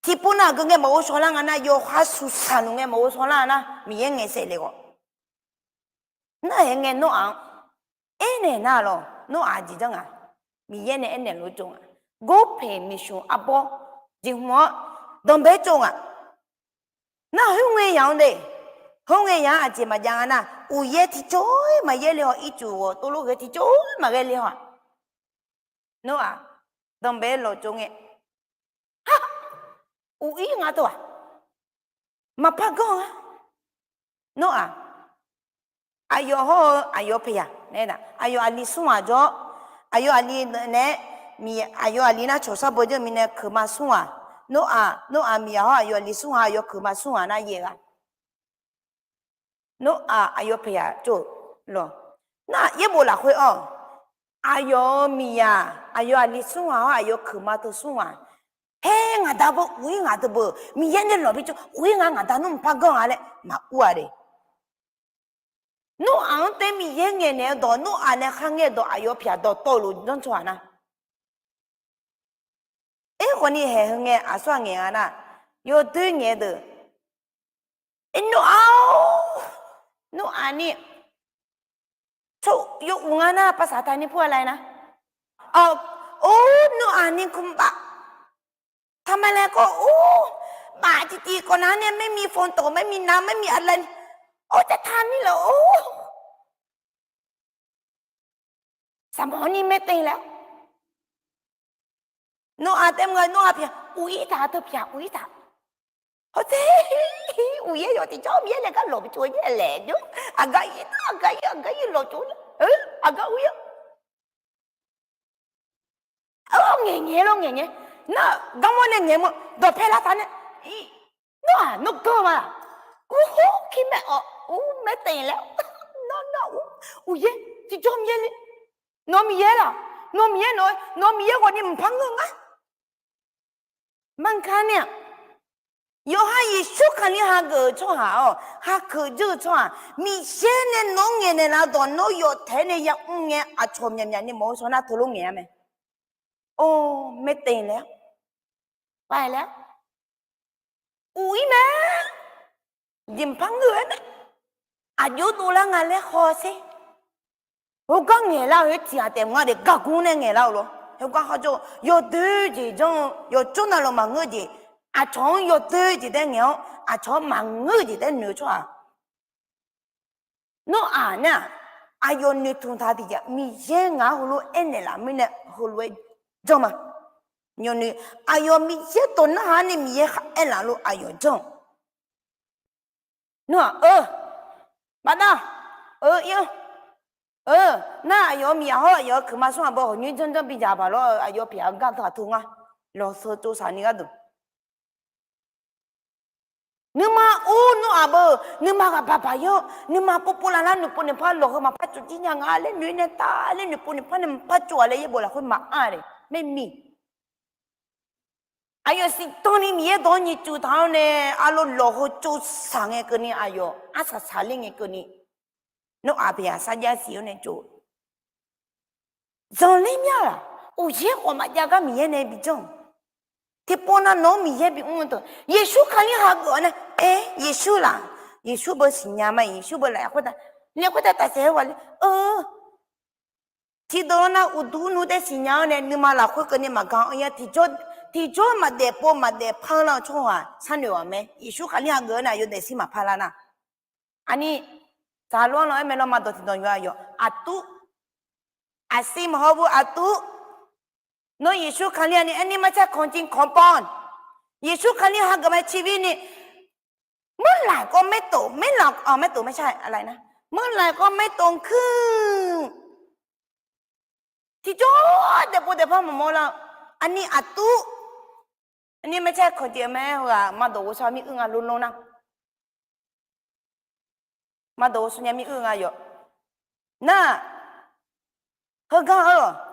Tiqpov nav aqgeu ngae maqghov shaw lar nga nar, yawqha suqsaq nmr ngae maqghov shaw lar nar, Miqyaer ngaeqsaef le ghawq. Nar-aer ngae Noraq-anr aernaeq nar lawr, Noraq jeq janr nga. Miqyaer nae aernaeq lof tsov nga. Gorpaeq miqshuq arbawr jeqhmq-anr danqbae tsov nga. Nar khoerngae yaq-anr de, khoerngae yaq-anr aqjeq maqjav nga nar, uqyaer tiqjawr-ir maqyaer le haw, ircuf ghawq tov lof ghae tiqjawr-ir maqghae le haw-aq. Noraq danqbae lawqtsov ngae, ha, uq-ir nga tov-aq, maqpar ganr-a. Noraq aqyawf hawr-eu aqyawf paeq yaq nae, aqyawf aqli smr ghaq jawr, aqyawf aqli nae, aqyawf aqli nar cawqsar baw jawr mirnae keuq ma smr ghaq. Noraq, Noraq miqyaq hawr aqyawf aqli smr ghaq, aqyawf keuq ma smr ghaq nar yaef ghaq. Noraq aqyawf paeq yaq tsov-eu lawq. Nar yaerbof lafkhoer-awr, aqyawf-euq miqyaq, aqyawf aqli smr ghaq hawr aqyawf keuq ma teu smr ghaq, haer ngaq da beu, uq-ir ngaq teu beu, Miqyaer nae lawq bi tsov, uq-ir nga ngaq da nmr mqpar ganr-a laer maqur-a de. Noraq-anr tae Miqyaer ngaeqnaeq-eu dawq, Noraq nae kharngae-eu dawq, aqyawf paeq yaq dawqtawvluf janrcaw-aq nar. Aerkhawf ni haeq heu ngae aqsur ghaq ngaeq nga nar, yawdoer ngaeq-eu deuq, Noraq-or, Noraq ni, tsov, yaw uq nga nar, paqsaq taqni pur-a laer nar, or, Noraq ni kumbav, taqma laer kawr, or, baf tiqtiq kawv nar nae ไม่มีฝนตก ไม่มีน้ำ ไม่มีอะไร or, cav taqni laf or, saqmawr ni maer taev laer. Noraq tae mr nga, Noraq paeq yaq uq-ir taq, teu paeq yaq uq-ir taq. Hawtser, uqyaer yawf tiqjawr Miqyaer nae gar lawq bi tsov-aer laeq jawr, aqgar ir nar, aqgar ir, aqgar ir lawq tsov, aqgar uq-ir-a. Ur, ngaeqngaeq lor, ngaeqngaeq. Nar-aq garmawr nae ngaeq ma, dawqpae lavtaq nae, nawr-aq nawr ganr ma laq? Ur, hawr kir mae-awq, ur, maertaef laer, nawr nawr ur, uqyaer tiqjawr Miqyaer le. Nawq-eu Miqyaer laq, nawq-eu Miqyaer, nawq-eu Miqyaer ghawqni mqpar ngeur nga. Manqkar nae-aq, yawqha Yeqsur Kali hageuf-eu tsawrhaq-awq, hageuf dzeur-eu tsawrhaq, Miqyaer nae nawq-anr ngaeqnaeq lar dawq nawr yawf taef-aer nae yamr ngae, aqcawq myaqmyaq ni mawf-eu shaw nar teulof ngaeq-a mae. Or, maertaef laer, pav laer, uq-ir mae, jeq mqpar ngeur-aer mae, aqjox dovlar nga laer haw sher. Heugar ngaeqlar-eu tiq ghaq taef maqngeur de, gargur nae ngaeqlar-eu lor. Heugar kharjawr-eu yawdoer jeq janr-eu, yawqjawr navluf maqngeur jeq, aqcawq-anr yawdoer jeq taef ngaeq-awr, aqcawq-anr maqngeur jeq taef noeq-eu tsawrhaq. Nawr-aq nar-aq, aqyawf noeqtmq taq tiqjeq, Miqyaer ngaq-anr heulof aernaeq laf mirnae heulof-aer janr ma. Nawq noeq, aqyawf Miqyaer dawq narhaq-anr nae Miqyaer khar aerlaf lof aqyawf janr. Nawr-aq, eu, baqda, eu, ir-anr, eu, nar aqyawf-euq miqyaq hawr aqyawf-euq kuiqma smr aqbawr hawq nymr janrjanr bidzaq baq lawr-eu aqyawf pyaeq-eu gar taq teu ngar, lawqseu tsovsaq ni gharduq. Nuima ur nawr-aq beu, nuima ghaq baq baq-ir-awr, nuima povpov lavlar noeqpov noeqpar lawq heu maqpar tsov jir nya nga laer noeq-aer nae ta laer noeqpov noeqpar nae maqpar tsov-aq laer yaerbof lafkhoer maqanr-a le, maermi. Aqyawf siqtanq ni Miqyaer dawq-anr nyiq cuf taq-awr nae, arlawr lawq heu tsovsaq ngae keuvni aqyawf arsaq saqler ngae keuvni, nawr-aq pyaeq-aq sarjax siq-awr nae tsov. Zanqler mya-aq, uqyaer khawf maqjav gar Miqyaer nae bijanr. Tiqpov nav nawq-anr Miqyaer bimr-eu deuq, Yeqsur Kali hageuf-awr nae, aer, Yeqsur laq? Yeqsur beu siqnya ma, Yeqsur beu laf-a khoertav, nae khoertav tafsaef-aer ghaq le-eu. Tiqdeuq-anr nar uqduq nmr taef siqnya-awr nae nuima lafkhoer keuvni maqga-anr ya, tiqjawr maqdaef pov maqdaef par-eu lar-eu tsawrhaq sharnoeq-aq mae. Yeqsur Kali hageuf-awr nae aqyawf daefzir maqpar lar nar. Aqni, tsaqlof-anr lawr-aer mae lawr, maqdawq tiqdawq yawq-a yawq, aqtur, aqsir maqhaw bu aqtur. Nawr Yeqsur Kali-aq ni aerni marcaer kanqciv kanqbawr, Yeqsur Kali hageuf mae ciqbir ni, meurlaq kawv maertof, maerlaq, maertof maershar-aer nar, meurlaq kawv maertof kuir. Tiqjawr daefpov daefpar maqmawr lar-eu, aqni aqtur, aqni marcaer kanqciv-eu mae heughaq maqdawq ghovshaw mir uir nga lor lor nar. Maqdawq ghovshaw nya mir uir nga yawq. Nar, heugar-eu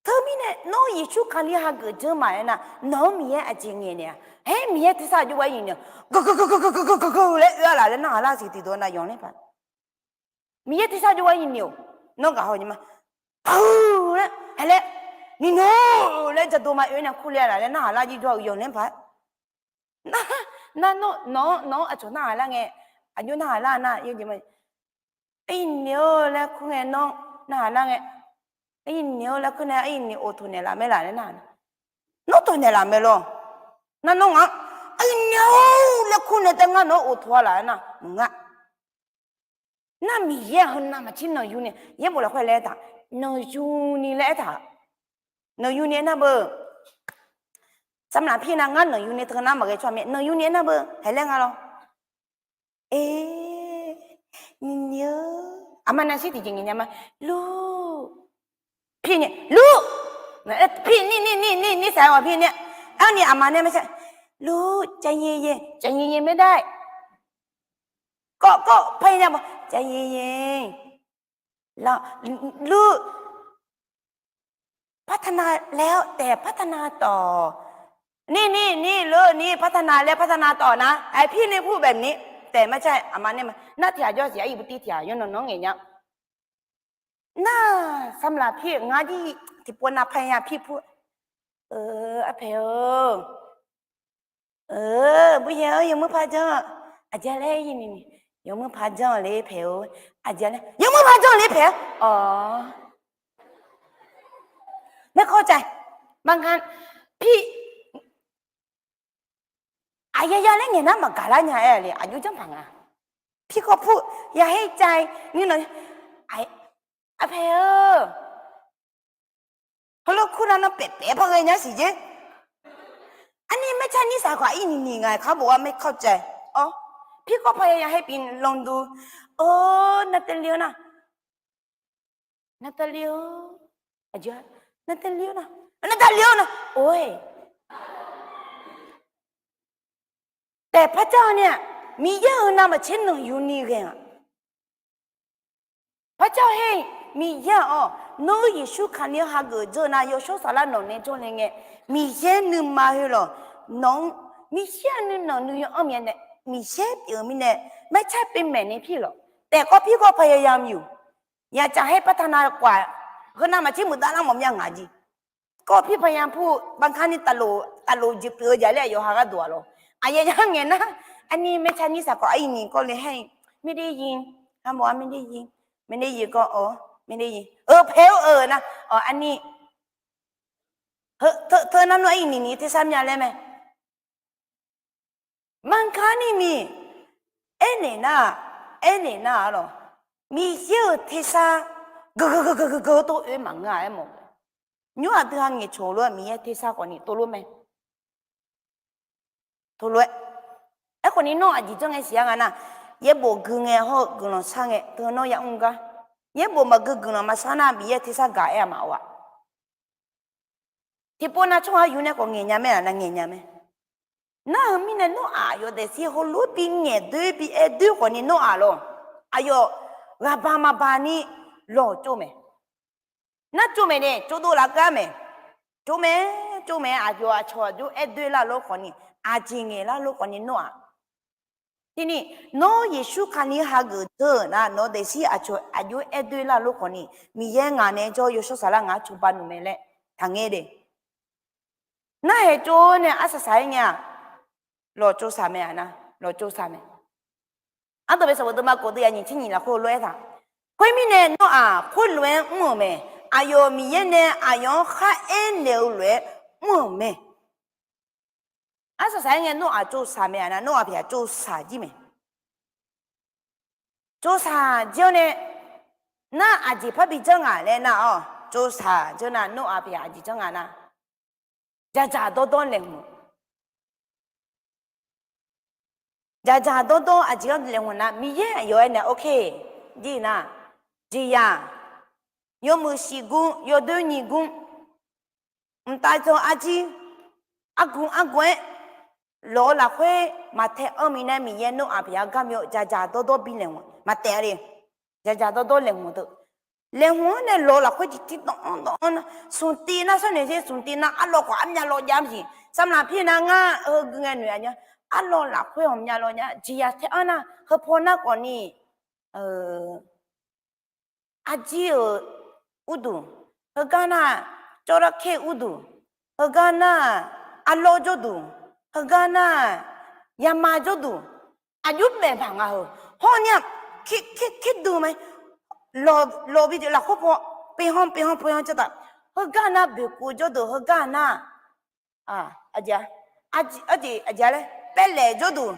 Teumirnae nawr Yeqsur Kali hageuf dzeur maqaer nar, nawq-anr Miqyaer aqjeq ngaeq naeq-a? Aer, Miqyaer tersar jawrgar nyiq naeq-awq, gaq gaq gaq gaq laer oe-a laf laer narhaq lar siq tiqdawq nav yanq ler paq. Miqyaer tersar jawrgar nyiq naeq-awq, nawr gaq haw nyi ma, paq-eu laer hae laer, nyiq naeq-awq laer jadov ma oe nae kur le-a laf laer narhaq lar jir jawr-eu yanq ler paq. Nar, nawq-anr aqcawq narhaq lar ngae, aqjox narhaq lar nar, Arnyiq naeq-awr laer kur ngae nawr narhaq nar ngae, arnyiq naeq-awr laer kur nae arnyiq naeq of toq naeqlaf mae laf laer nar, nawr toq naeqlaf mae lawr. Nar nawr ngaq-anr arnyiq naeq-awr laer kur nae taef ngar nawq-anr of toq-a laf laer nar maqnga. Nar Miqyaer-aq heunav maqtser nanqyu ni yaerbof lafkhoer laer aertaq, nanqyu ni laer aertaq. Nanqyu ni aernar beu, samlaq pir nar ngar nanqyu ni teunar maqghae tsawrhaq mir nanqyu ni aernar beu hae laer nga lawr. Aer, nyiq nyiq-eu, aqma navshir tiqjeq ngaeq nya ma, lur, pir ni lur, pir ni ni ni ni ni saq-aer ghaq pir ni, arni aqma nae ma saq, lur, ใจเย็นๆ, ใจเย็นๆ ไม่ได้, kawv kawv par nya ma, ใจเย็นๆ, lur, พัฒนาแล้ว แต่พัฒนาต่อ Ni ni ni lur ni พัฒนาแล้ว พัฒนาต่อ นะ ไอ้พี่นี่พูดแบบนี้ แต่ไม่ใช่ aqma nae ma, nar tiq ghaq jawr siq aryiq bu tir tiq ghaq yawr nawq nawr ngaeq nya. Nar samlaq pir ngar jir tiqpov nav พยายาม pir pu, arpaeq-eu, buryaer-eu yawmuir par janr, aqjeq laer, yawmuir par janr le paeq-eu, aqjeq laer yawmuir par janr le paeq-a, awq, maerkawv cav, maqnga, pir, aqyaya laer ngaeq nar maqgaq lar nya-aer le, aqjox janr paq nga. Pirkawv pu, ya her cav, nir nan, arpaeq-eu, heulof kur nar nan paefpaef par ghae nya siq jer. Arni maercar nir saq khawf arnyiq nyiq nga kar bof-a maerkawv cav, awr, pirkawv พยายาม her pyeuf ลองดู, or, นาตาลี nar, นาตาลี-eu, Aqjeq-a, နတလျော် နတလျော် na or-e. Taef par jar-eu nae-aq, Miqyaer-euq navmaqtser nanqyuni ghae-aq. Par jar-eu her, Miqyaer-awq, nawr-eu Yeqsur Kali-anr hageuf dzeur nar, yawshawr saflar nawq nae jawrle ngae, Miqyaer nuima heulof nawq-anr, Miqyaer nuinanq nuiyan anr myav nae, Miqyaer pyeuf-eu mirnae, maercar pyeuf maeq ni pir lawq. Taef kawv pir kawv พยายามอยู่. Yaqcaf her par taq nav-eu khawf, heu navmaqtser muiqdav lar mawf myav ngaq jeq. Kawv pir พยายามพูด, บางครั้งนี่ taqlof jeq pyeuf-eu jaq laer aqyawf ha gharduq-aq lawq. Aqyawf ya ngaeq nar, arni maercar nyir saq khawf arni kawv le haer-ir, ไม่ได้ยิน, ha mawf-a ไม่ได้ยิน, ไม่ได้ยิน kawv-awr, ไม่ได้ยิน, eu pae-or-eu nar, arni, teu nar nmr arni ni ni tersar myav laer mae. บางครั้งนี่ ni, aernaeq nar-aq, aernaeq nar-aq lawq, Miqyaer-euq tersar geugeugeu tov oe maqngeur-a aermawf. Nymr aqdui ha ngaeqcawq lof-aer Miqyaer tersar khawf ni tov lof mae. Tov lof-aer. Aerkhawf ni nawr aqjeq janr ngae siq-a nga nar, yaerbof gui ngae hawr-eu guiqlanq shar ngae teu nawr ya mr gar. Yaerbof maqgui guiqlanq maqshar nar Miqyaer tersar gaq-aer-a maqawq-a. Tiqpov nav tsawrhaq yur nae khawf ngaeq nya mae-aq, nav ngaeq nya mae. Nar-euq mirnae nawr-aq yawdaef sir heulof-aer bi ngaeq doer bi aer doer khawf ni nawr-aq lawq, aqyawf ghaqbaq maqbaq ni lawq tsov mae. Nar tsov mae nae tsovdov laf gar mae. Tsov mae, tsov mae, aqyawf aqcawq aqjox aer doer lar lor khawf ni, aqjeq ngaeq lar lor khawf ni nawr-aq. Tiqni, nawr Yeqsur Kali hageuf dzeur-euq nar, nawq daefzir aqcawq aqjox aer doer lar lor khawf ni, Miqyaer ngaq nae jawr yawshawr saflar ngaq-anr cawba nuq mae laer taqngaer de. Narhaq tsov nae arsaq saq-aer ngae-aq, lawq tsov saq mae-aq nar, lawq tsov saq mae. Ardawq bae sanqbof deuvma khof deuv ya nyiq tser nyiq lafkhoer lof-aer taq. Khoermirnae nawr-aq, khoerlof-aer mr-euq mae. Aqyawf Miqyaer nae aqyawf-anr kharaer naeq-eu lof-aer mr-euq mae. Arsaq saq-aer ngae nawr-aq tsov saq mae-aq nar, nawr-aq pyeuf-aq tsov saq jir mae. Tsov saq jir-awr nae, nar aqjeq par bi janr nga laer nar-awq, tsov saq jir-awr nar nawr-aq pyeuf-aq aqjeq janr nga nar, jaqdzaq dawrdawr laeqhmq. Jaqdzaq dawrdawr aqjeq-anr laeqhmq nar, Miqyaer aqyawf-aer nae โอเค jir nar, jeqzaq, yawmuiq siqgur, yawdoer nyiq gur, mqtav dzan arjir, argu argu-aer, lawq-eu lafkhoer maqtae anr mirnae Miqyaer nawr-aq pyeuf-aq garmyawf jaqdzaq dawrdawr bi laeqhmq maqtaef-a le. Jaqdzaq dawrdawr laeqhmq deuq, laeqhmq-anr nae lawq-eu lafkhoer tiqtiv dawv-anr dawv-anr nar, smqtiv nar sharnoeq sher smqtiv nar arlawq khawf armyav lawv jav-a siq. Samlaq pir nar ngar heu gui ngae noeq-a nya, arlawq lafkhoer ghawqmya lawv jav jeqzaq tae-anr nar heupaw nar khawf ni, arjir-euq urduq, heugar nar-aq, จระเข้ urduq, heugar nar-aq, arlawr jawrduq, heugar nar-aq, yama jawrduq, aqjox baef paq nga heu. Hawr-aq, kerdui mae. Lawq bi lafkhoer paw, peqhanr peqhanr peqhanr jawr taf. Heugar nar boeqkuv jawrduq, heugar nar-aq, aqjeq aqjeq laer paerlaeq jawrduq.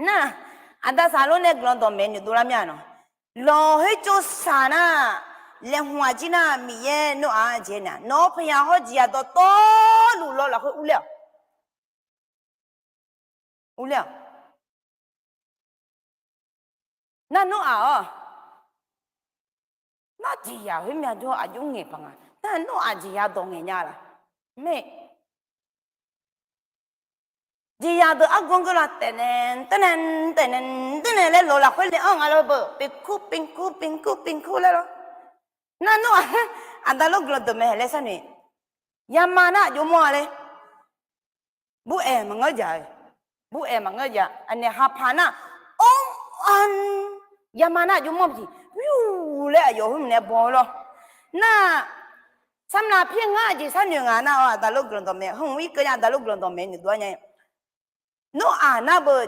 Nar, aqda saqlor nae guiqlanq dawqmaeq noeqdov lar mya nawq. Lawq khoer tsov saq nar, laeqhmq aqjir nar Miqyaer nawr-aq jeq nar nawq-anr paqya hawr jeqzaq dawqtawvluf lawq lafkhoer urler-awq. Urler-awq. Nar nawr-aq-awq, nar jeqzaq khoer myav jawr aqjox ngaeq paq nga. Nar nawr-aq jeqzaq dawq ngaeq nya laf mae. Jeqzaq deuq argu-anr geur la taef nae, taef nae, taef nae, taef nae laer lawq lafkhoer le-anr nga lawr beu, peqkur peqkur peqkur peqkur laer lawr. Nar nawr-aq, aqda lor guiqlanq dawqmaeq laer sharnoeq, yama nar aqjox mawr-a laer. Bur-aeq maqngeur jaq-eu, bur-aeq maqngeur jaq, aqnaeq hapaq nar, or, an, yama nar aqjox mawr-a jeq, yu laer aqyawf khoer mq nae baw-eu lawr. Nar, samlaq pir ngar aqjeq sharnoeq nga nar-awq, aqda lor guiqlanq dawqmaeq heu-aq irkeuv nya, aqda lor guiqlanq dawqmaeq noeqdov-ar nya. Nawr-aq nar beu,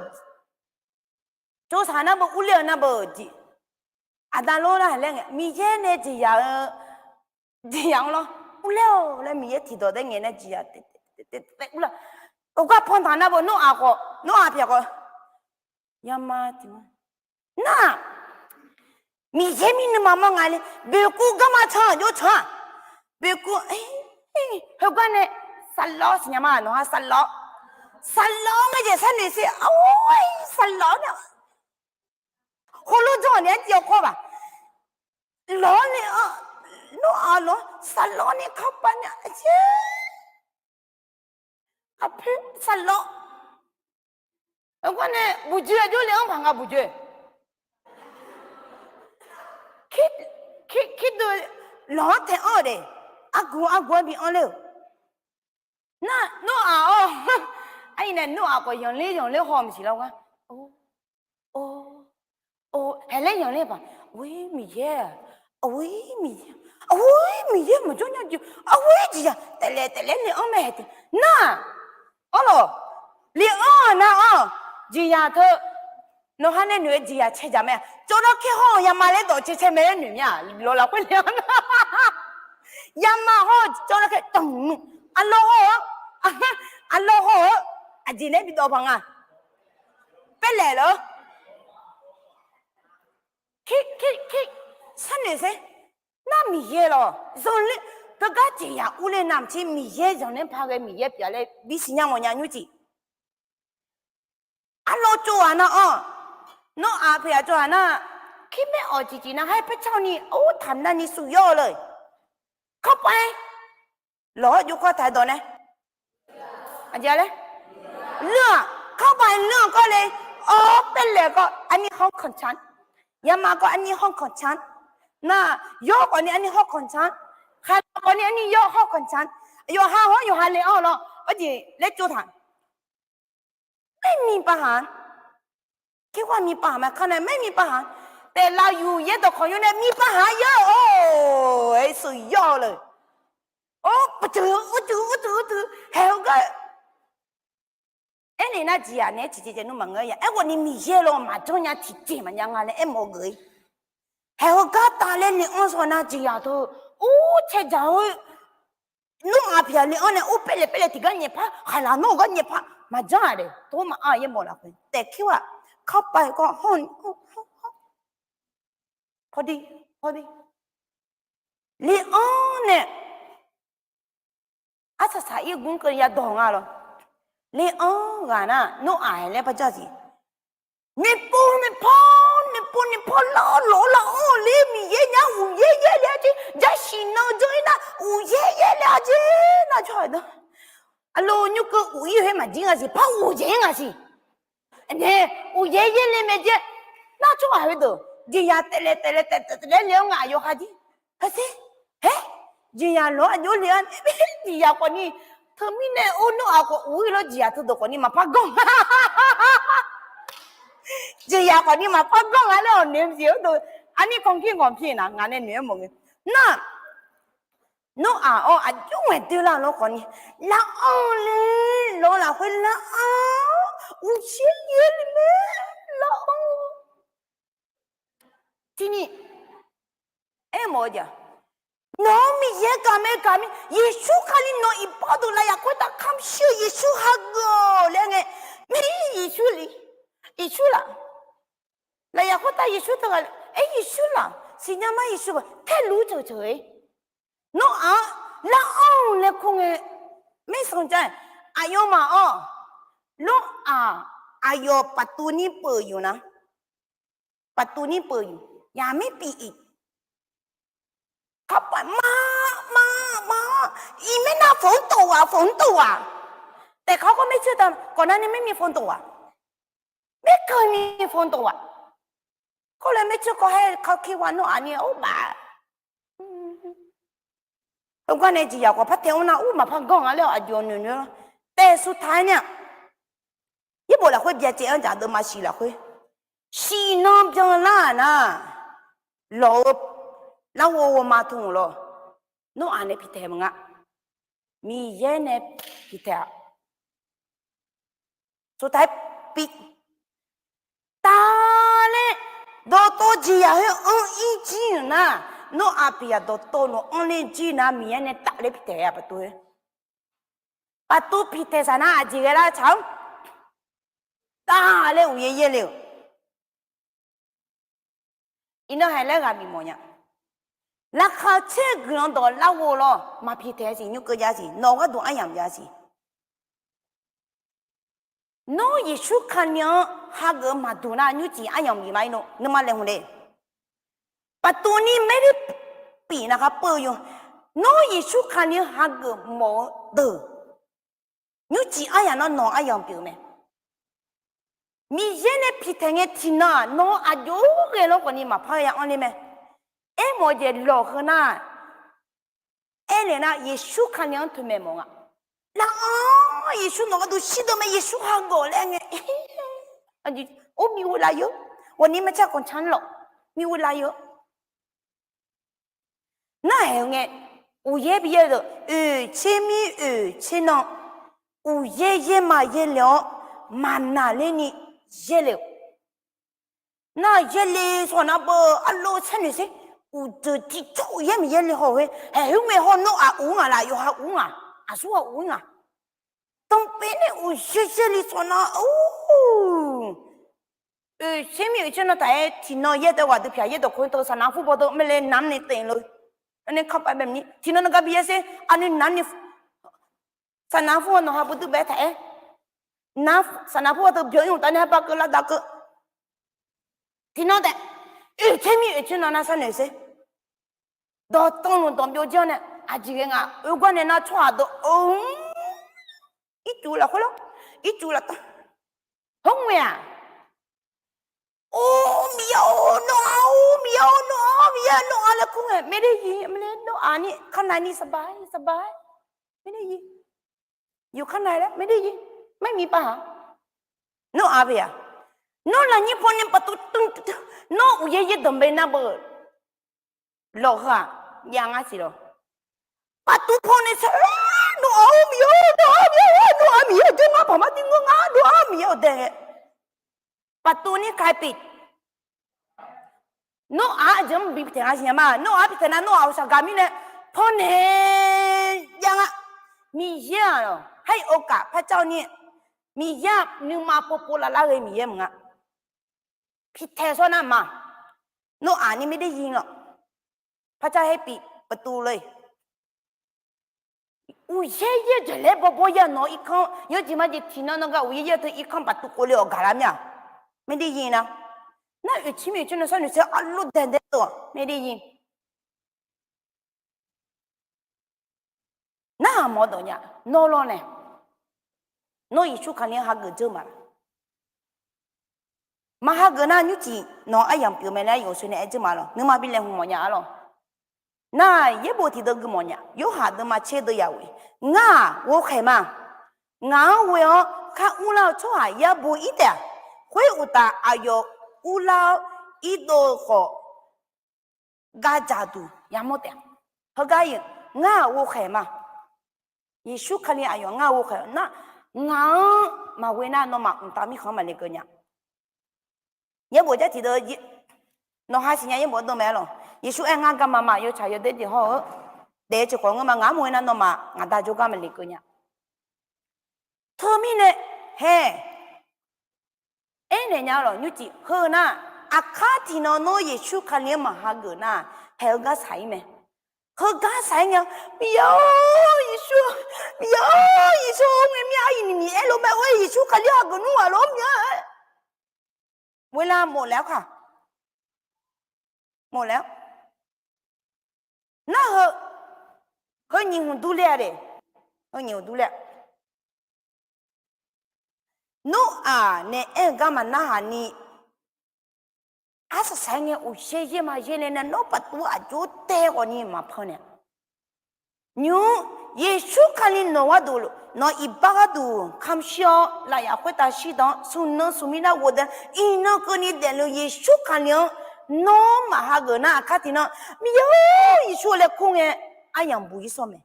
tsov saq nar beu, urler-eu nar beu jeq, aqda lor nar laer ngae, Miqyaer nae jeqzaq-eu jeqzaq-anr lawr, urler-awq laer Miqyaer tiqdawq daer ngaeq nae jeqzaq taef taef taef urler. Uqgar pantaq nar beu, nawr-aq khawf, nawr-aq pyaeq khawf, yama tiq ma. Nar, Miqyaer mir nuima mawr nga le, boeqkuv garma can aqjox can-aq, boeqkuv, heugar nae, saqlawr siqnya ma nawq-a saqlawr, saqlawr ngae jeq sharnoeq sher-a, saqlawr nae, heulof janr-awq nae arciv-awr kawr baq, lawq-awr nae-a, Aqlawq saqlawr ni kanrpav nya-a jeq. Aqpoer saqlawr. Heugar nae buqjoe aqjox le-anr paq nga buqjoe. Kirdeuv lawq-anr tae anr-eu de. Argu argu-aer bi anr ler-euq. Nar Noraq-awr, arnae Noraq khawf yanqler yanqler haw maqsiq lar gar. Or, or, or, haeqler yanqler paq. Or-ir Miqyaer-aq, or-ir Miqyaer, or-ir Miqyaer maqjawr nya jeq, or-ir jeqzaq taeflaef taeflaef le-anr mae haeq taef nar. Arlawq, le-anr-aq nar-anr jeqzaq teu. Nawqha nae noeq-eu jeqzaq cae dzaq mae-a. Cawvlawr kaer hawr-eu yama laer dawq cae cae mae laer noeq mya-a. Lawq lafkhoer le-anr nar, yama hawr-eu cawvlawr kaer tanq, aqlawq hawr-eu, aqlawq hawr-eu, aqjeq nae bi dawv paq nga. Paerlaeq lor. Sharnoeq sher. Nar Miqyaer lawq zanqler, teugar jeqzaq urler navmaqtser Miqyaer zanqler paq ghae Miqyaer pyeuf-a laer bisiq nya mawfnya nymrcif. Arlawr tsov-aq nar-anr, Noraq pyeuf-a tsov-aq nar, kirmaer awq ciqciq nar haer paercar ni or taqmq nar ni suf yawr-eu le. Kanrpav-aer lawq-awr jov kawr taq-aer dawq nae. Aqjeq-a laer, leur-aq, kanrpav-aer leur-anr kawr le. Or, paerlaeq kawv arni hawr kanqcan, yama kawv arni hawr kanqcan. Nar, yawr khawfni arni hawr kanqcan, khaqlaq khawfni arni yawr hawr kanqcan. Yawqha hawr yawqha le-anr lawr, arjeq laer tsov taq. Maermi pav haq, kerghaq mi pav haq mae kar nae maermi pav haq. Taef laf yuq yaer dawqkawq yur nae mi pav haq yar-or, aer suf yawr-eu le. Or, paqteuq, urteuq, urteuq, urteuq haeq-eu gar. Aernaeq nar jeqzaq naeq-aer tiqjeq jaeq nmr maqngeur ya. Aerkhawfni Miqyaer lawr maqjanr nya tiqjeq maqnya nga laer aermawf-eu geuf-ir. Haeq-eu gar taf laer naeq-anr sawq nar jeqzaq teu, ur cae dzaq-eu Noraq pyeuf-a le-anr nae or paerlaeq paerlaeq tiqgar nyaefpar, khaqlaq nawr-eu gar nyaefpar maqjanr-aq de. Tov maqanr yaermawf lafkhoer taef kerghaq kanrpav-aer kawv hawr ni, hawr, hawr, hawr, hawr, le-anr nae arsaq saq-ir gur keuv yadawq nga lawr. Le-anr ghaq nar Noraq-aer laer par jar siq. Noeqpov noeqpawr, noeqpov noeqpawr lar-awr lawq-awr lar-anr ler Miqyaer nya uqyaer yaer le-a jeq, jasiq nan janr-ir nar uqyaer yaer le-a jeq nar tsawrhaq dawr. Aqlawq nymr keuv uq-ir-eu khoer maqjir nga siq, par uqyaer nga siq. Nae, uqyaer yaer le mae jeq. Nar tsawrhaq heudeuq jeqzaq taeflaef taeflaef taeftaef taeflaef le-anr nga aqyawf kharjir. Kharsar, haer, jeqzaq lawr aqjox le-a, jeqzaq khawfni, teumirnae or Noraq khawf uq-ir lawr jeqzaq teudeuq khawfni maqpar ganr. Jeqzaq khawfni maqpar ganr nga laer-awq noeq-eu jeq heudeuq, arnir kanqkir nganq pir nar ngaq nae noeq-aer mawf-eu. Nar, Noraq-awr aqjox ngaeq doer lar lawr khawfni, lar-anr le, lawq lafkhoer lar-anr, uqyaer yaer le mae, lar-anr. Tiqni, aermawf-eu jeq, nawq-anr Miqyaer gaq mae gaq mir, Yeqsur Kali nawq iqbax deuq lafyaq khoertav kamq shir-eu Yeqsur hageuf-awq laer ngae, mir Yeqsur li, Yeqsur laf, lafyaq khoertav Yeqsur teughaq, aer Yeqsur laf siqnya ma Yeqsur ba taerluf ceuq ceuq-ir. Nawr-aq, lar-anr laer kur ngae, mirsanq jar-aer, aqyawfmaf-awr, lawr-aq, aqyawf paqtuv nir peuq yuf nar, paqtuv nir peuq yuf, yaq mir pi iq, kar paf ma, ma, ma, iqmaer nav foq-anr tov-aq, foq-anr tov-aq, taef kar kawr maer cir ta kawq nar ni maer mi foq-anr tov-aq, maer keuv ni foq-anr tov-aq, kawr laer maer cir kawv haer kawr kir wa nawr-aq ni ur baf Heugar nae jeqzaq khawf par tae-anr nar ur maqpar ganr nga laer-awq aqjox noeq noeq-awr taef su taq-aer nar-aq, yaerbof lafkhoer byacaev-anr dzaq deuvma siq lafkhoer, siq nan byanlar-aq nar, lawq-eu larghov ghawqma tmq lawq, nawr-aq nae piqtaeq maqnga, Miqyaer nae piqtaeq-aq, sutaq-aer pi taf laer, dawqtawv jeqzaq khoer anr-ir jir-euq nar, nawr-aq piqzaq dawqtawv nawq anr ler jir nar Miqyaer nae taf laer piqtaeq-a paqtuv-aer. Paqtuv piqtaeq saq nar aqjeq ghae lar tsaq-anr taf laer uqyaer yaer le-euq. Iqnan haeq laer ghaq bif mawf nya. Laqkhaq caer guiqlanq dawq larghov lawr maqpiq taeq-a siq, nymr keuv jav siq, nawq-eu gharduq aryamq jav siq. Nawr Yeqsur Kali-anr hageuf-eu maqduq nar nymrcif aryamq bif ma ir no nuima laeqhmq le. Paqtuv ni maerli pif navkhar peuv-eu yo. Nawr Yeqsur Kali-anr hageuf mawf-eu deuq, nymrcif aryaq nawr nawq-eu aryamq pyeuf-eu mae. Miqyaer nae piqtaeq ngae tiqnan-aq nawr aqjox ghae lawr khawfni maqpar ya anr ler mae. Aermawf-eu jeq lawq heu nar, aernaeq nar Yeqsur Kali-anr toeqmaeq mawf nga. Laf-anr Yeqsur nawq gharduq shir deuq mae, Yeqsur hageuf laer ngae, or mi ghoe laf-eu, ghawqni maqcar khanqcan lawq, mi ghoe laf-eu. Narhaq-eu ngae, uqyaer bi yaer-eu deuq oeq tser mir oeq tser nan, uqyaer yaer ma yaerle-awr, maqnaqlerni yaerle-euq. Nar yaerle sawq nar beu arlov sharnoeq sher, uqdeuq tiqjawr uqyaer Miqyaer le haw-eu khoer, haeq khoerngae haw nawr aq uq-ir ngaq laf, yawqha uq-ir ngaq, aqsur ghaq uq-ir ngaq. Tanqpaev nae uqyaer yaerle sawq nar, or, oeq tser mir oeq tser nan taq-aer tiqnan yaer taef ghaq dui pyaq yaer dawq khoer teu saqnaq fur baw deu mae laer namr ni taef-eu lof. Nar nae kanr pav bae maqni tiqnan nan gar bi yaer sher aqnoeq namr ni saqnaq fur-a nawq ha beu duir bae taq-aer, saqnaq fur-a teu byawq-ir uqtav nae ha bav keuv lavdav keuv. Tiqnan taef oeq tser mir oeq tser nan nar sharnoeq sher. Dawqtawvluf dawq byovjir-awr nae aqjeq ghae nga oe gar nae nar tsawrhaq deuq-or, ircuf lafkhoer lawr, ircuf laftanr, hawr ngae-aq, or Miqyaer-or nawr-a, or Miqyaer-or nawr-a, Miqyaer nawr-a laer kur ngae ไม่ได้ยิน ma laer nawr-aq ni ข้างในนี่สบาย สบาย ไม่ได้ยิน อยู่ข้างในแล้ว ไม่ได้ยิน ไม่มีปัญหา nawr-aq beu-aq, nawr lafnyir paw nae paqtuv tmr, nawr uqyaer yaer deuq bae nar beu lawq heu-aq, jav ngar siq lawq. Paqtuv paw nae sar nawr-aq or Miqyaer-or nawr-aq Miqyaer-or nawr-aq Miqyaer-or jawr ngar paq mar tir ngeur ngar nawr-aq Miqyaer-or dae ngae, paqtuv ni kaiq pif. Nawr-aq aqjeq-anr bi taeq nga siq nya ma, nawr-aq bi taeq nar nawr-aq อุตส่าห์ gaq mirnae paw nae jav nga. Miqyaer-aq lawq, ให้โอกาส par car-awr ni, Miqyaer-aq nuima povpov lavlar ghae Miqyaer maqnga. Piqtaeq sawr nar ma, nawr-aq ni ไม่ได้ยิน lawq. Par car haer pif paqtuv le. Uqyaer yaer jaqlaer bawbaw ya nawq irkanr yawjeq majeq tiqnan nan gar uqyaer yaer teu irkanr paqtuv kov le-awq gaq lar mir-aq, ไม่ได้ยิน na. Nar oeq tser mir oeq tser nan sharnoeq sher arlov daeq dae-eu-aq ไม่ได้ยิน. Narhaq mawf-eu dawq nya, nawr lawr nae, nawr Yeqsur Kali-anr hageuf dzeur ma laf? Maqhageuf nar nymrcif nawq-eu aryamq pyeuf mae laer yawqshoe nae aer dzeur ma lawq. Nuima bi laeqhmq mawfnya-a lawq. Nar yaerbof tiqdeuv gui mawfnya, Yorhaq deuvma tser deuv yaf-euq, ngar-aq ghovkhaeq ma. Ngaq-anr ghoe-awr khar urlar-eu tsawrhaq yar bo-ir taef-aq, khoeruqtaf aqyawf urlar-awr irdov-eu khawf, gavdzaq duq yamawr taef-a. Heugar-iq, ngar-aq ghovkhaeq ma. Yeqsur Kali aqyawf ngar ghovkhaeq nar, ngaq-anr maqghoe nar nawmaf mqtav mirkhanq-anr maqle keuv nya. Yaerbof jar tiqdeuv, nawq ha siqnya yaerbof deuv mae-a lawq. Yeqsur aer ngar garma ma yawtsaq yawdaer jeq hawr-eu, daef-eu tiqkhawf ngeur ma ngaq-anr maqghoe nar nawmaf ngaq da jawrgar maqle keuv nya. Teumirnae, hae, aernaeq nya lawq nymrcif heu nar, aqkar tiqnan nawr Yeqsur Kali-anr maqhageuf nar, haeq-eu gar saq-ir mae. Heugar saq-ir ngae, Miqyaer-or Yeqsur, Miqyaer-or Yeqsur-or ngae mir-a, aqyuif ni Miqyaer lof mae-or Yeqsur Kali hageuf nmr ghaq lof-aer mya-a. Ghoelar mawf laer-awr ka, mawf laer-awr, narhaq heu, heu nyiq hmq durler-a de, heu nyiq hmq durler-a. Nmr-aq nae aer-eu gar maqnarhaq ni, arsaq saq-aer ngae uqshaer yaer ma yaer laer nae nawr paqtuv aqjox tae khawfni maqpan naeq. Nymq-mr Yeqsur Kali nawq gharduq, nawq iqbax gharduq kamq shir-awr lafyaf khoertav shirdan-anr smq nan smq mir nar ghofdaef iqnan keuvni daefluf Yeqsur Kali-anr nawr maqhageuf nar aqkar tiqnan Miqyaer-or Yeqsur-eu laer kur ngae aryamq buq-ir sawr mae.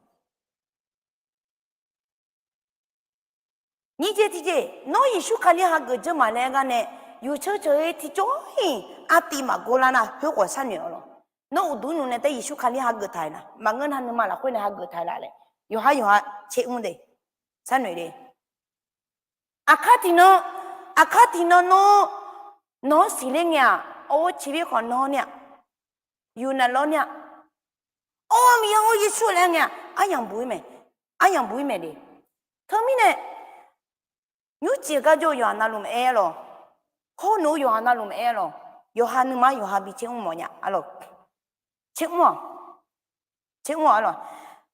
Nyiq jeq tiqjeq, nawr Yeqsur Kali hageuf dzeur ma laer gar nae, yawqceuq ceuq-ir tiqjawr-iq artiv maqgor lar nar khoerkhawf sharnoeq-awq lawq. Nawr uqduq nymq nae taef Yeqsur Kali hageuf taq-iq na, maqngeur nar nuima lafkhoer nae hageuf taq-iq laf laer, yawqhar yawqha caer mr de, sharnoeq de. Aqkar tiqnan, aqkar tiqnan nawr, nawq-anr siqler ngae-aq, or ciqbir khawf nawr ni-aq, yufnaq lawr ni-aq, or Miqyaer-or Yeqsur laer ngae-aq, aryamq buq-ir mae, aryamq buq-ir mae de. Teumirnae, nymrcif-eu gar jawr-eu yawqha navluf maqaer lawq. Hawr nuf-eu yawqha navluf maqaer lawq. Yawqha nuima yawqha bi caer mr mawfnya-a lawq. Caer mr-awq. Tser mr-awq lawq.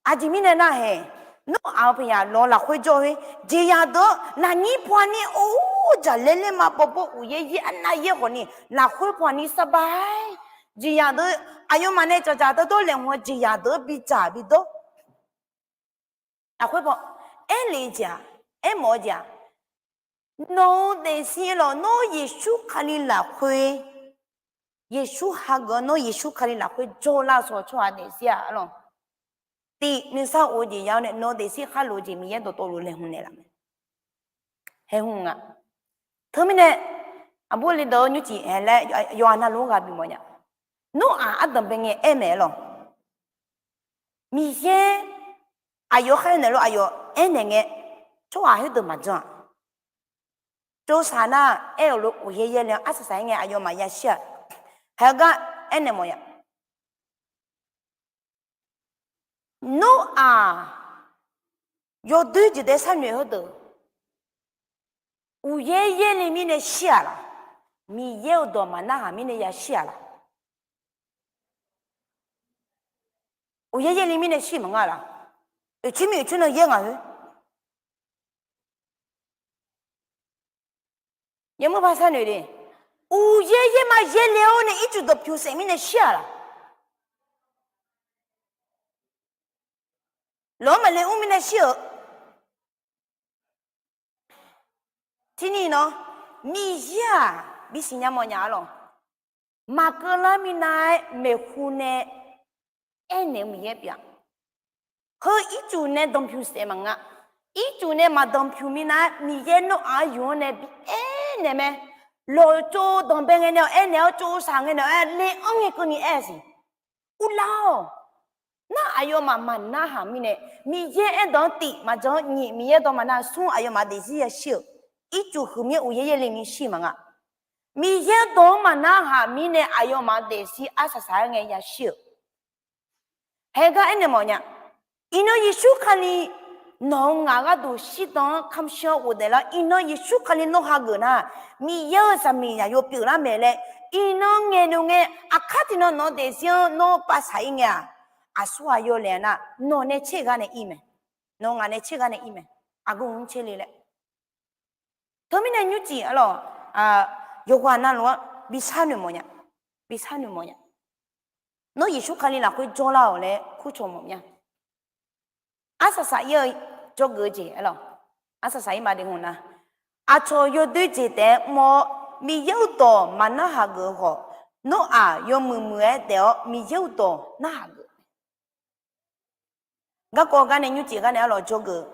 Aqjeq mirnae nar-aq, Noraq-eu paeqyaq lawq lafkhoer jawr-eu jeqzaq deuq-anr lafnyir pawani or jaqlaer laer ma bawbawr uqyaer yaer arnav yaer khawfni lafkhoer pawani sarbar-aer jeqzaq deuq aqyawfmaf nae tsafdzaq dawrdawr laeqhmq-eu jeqzaq deuq-anr bidzaq bidawr. Lafkhoer paw aerle-eu jeq-aq, aermawf-eu jeq-aq, nawq-eu daefzir lawq, nawr Yeqsur Kali lafkhoer, Yeqsur hageuf-awr nawr Yeqsur Kali lafkhoer jawrlar-eu tsawrhaq daefzir-aq lawq, tiq nuisar of-eu jeq ya-awr nae nawq-eu daefzir khar lof-eu jeq Miqyaer dawqtawvluf laeqhmq naeqlaf mae. Haeqhmq nga. Teumirnae aqbur le deuq-eu nymrcif haeq laer yawqha navluf-anr ghaq bimawf nya. Noraq ardanqbae ngae aer mae lawq. Miqyaer aqyawf khaer naeq lof aqyawf aernaeq ngae, tsawrhaq khoerdeuq maqjan-aq, tsovsaq nar aer-euq lof uqyaer yaer le-anr arsaq saq-aer ngae aqyawfmaf yashir-aq. Haeq-eu gar aernaeq mawf nya. Noraq yawdoer jeq taef-aer sharnoeq khoerdeuq uqyaer yaer le mirnae shir-aq laq? Miqyaer-euq dawq maqnarhaq mirnae yashir-aq laq? Uqyaer yaer le mirnae shir maqnga laq? Oeqcoer mir oeqcoer nan yaer ngaq khoer Yamawr par sharnoeq le. Uqyaer yaer ma yaer le-awr nae ircuf dawqpyuq saef mirnae shir-aq laq? Lawq-anr maqle mr mirnae shir-euq. Tiqni nawr, Miqyaer-aq bisiq nya mawf nya-a lawq. Maqkeuv lar minav-aer maeqhu nae aernaeq-eu Miqyaer pyeuf-a. Heu ircuf nae danqpyuq saef maqnga. Ircuf nae maqdanqpyuq minav-aer Miqyaer Noraq-anr yuf-anr nae bi aernaeq mae. Lawq-eu tsov danqbae ngae nae-awq aernaeq-awr tsov saq ngae nae-awq aer le-anr ngae keuvni aer-a siq. Uvlar-awq. Nar aqyawfmaf maqnarhaq mirnae, Miqyaer aerdawq-anr tiq maqjan-anr nyiq, Miqyaer dawq maqnar smr aqyawfmaf daefzir yashir-euq. Ircuf huiqmir uqyaer yaer le ni shir maqnga. Miqyaer dawq-anr maqnarhaq mirnae aqyawfmaf daefzir arsaq saq-aer ngae yashir-euq. Haegar aernaeq mawf nya. Iqnan Yeqsur Kali nawq-eu ngaq gharduq shirdan-anr kamq shir-awr ghofdaef lar. Iqnan Yeqsur Kali nawr hageuf nar, Miqyaer-euq zaqmiq zaqyo pyeuflar mae laer iqnan ngaeqnmq ngae, aqkar tiqnan nawq-eu daefzir-anr nawr pavsaq-ir ngae-aq, aqsur ghaq yawlaeq nar nawq nae tser gar nae ir mae. Nawq-eu ngaq nae tser gar nae ir mae. Aqgeu mr tser le laer. Teumirnae nymrcif arlawq, yawqghaq navluf-anr bi sharnoeq mawf nya. Bi sharnoeq mawf nya. Nawr Yeqsur Kali lafkhoer jawrlar-awq laer kurcawq mawf mya. Arsaq saq-ir-eu jawrgeuf-eu jeq arlawq, arsaq saq-ir ma de hmq nar, aqcawq yawdoer jeq taef-aer mr-awr Miqyaer-euq dawq maqnar hageuf-eu khawf, Noraq yawmuiq muiq-aer daef-awr Miqyaer-euq dawq narhaq geuf. Garkawv gar nae nymrcif gar nae arlawq jawrgeuf.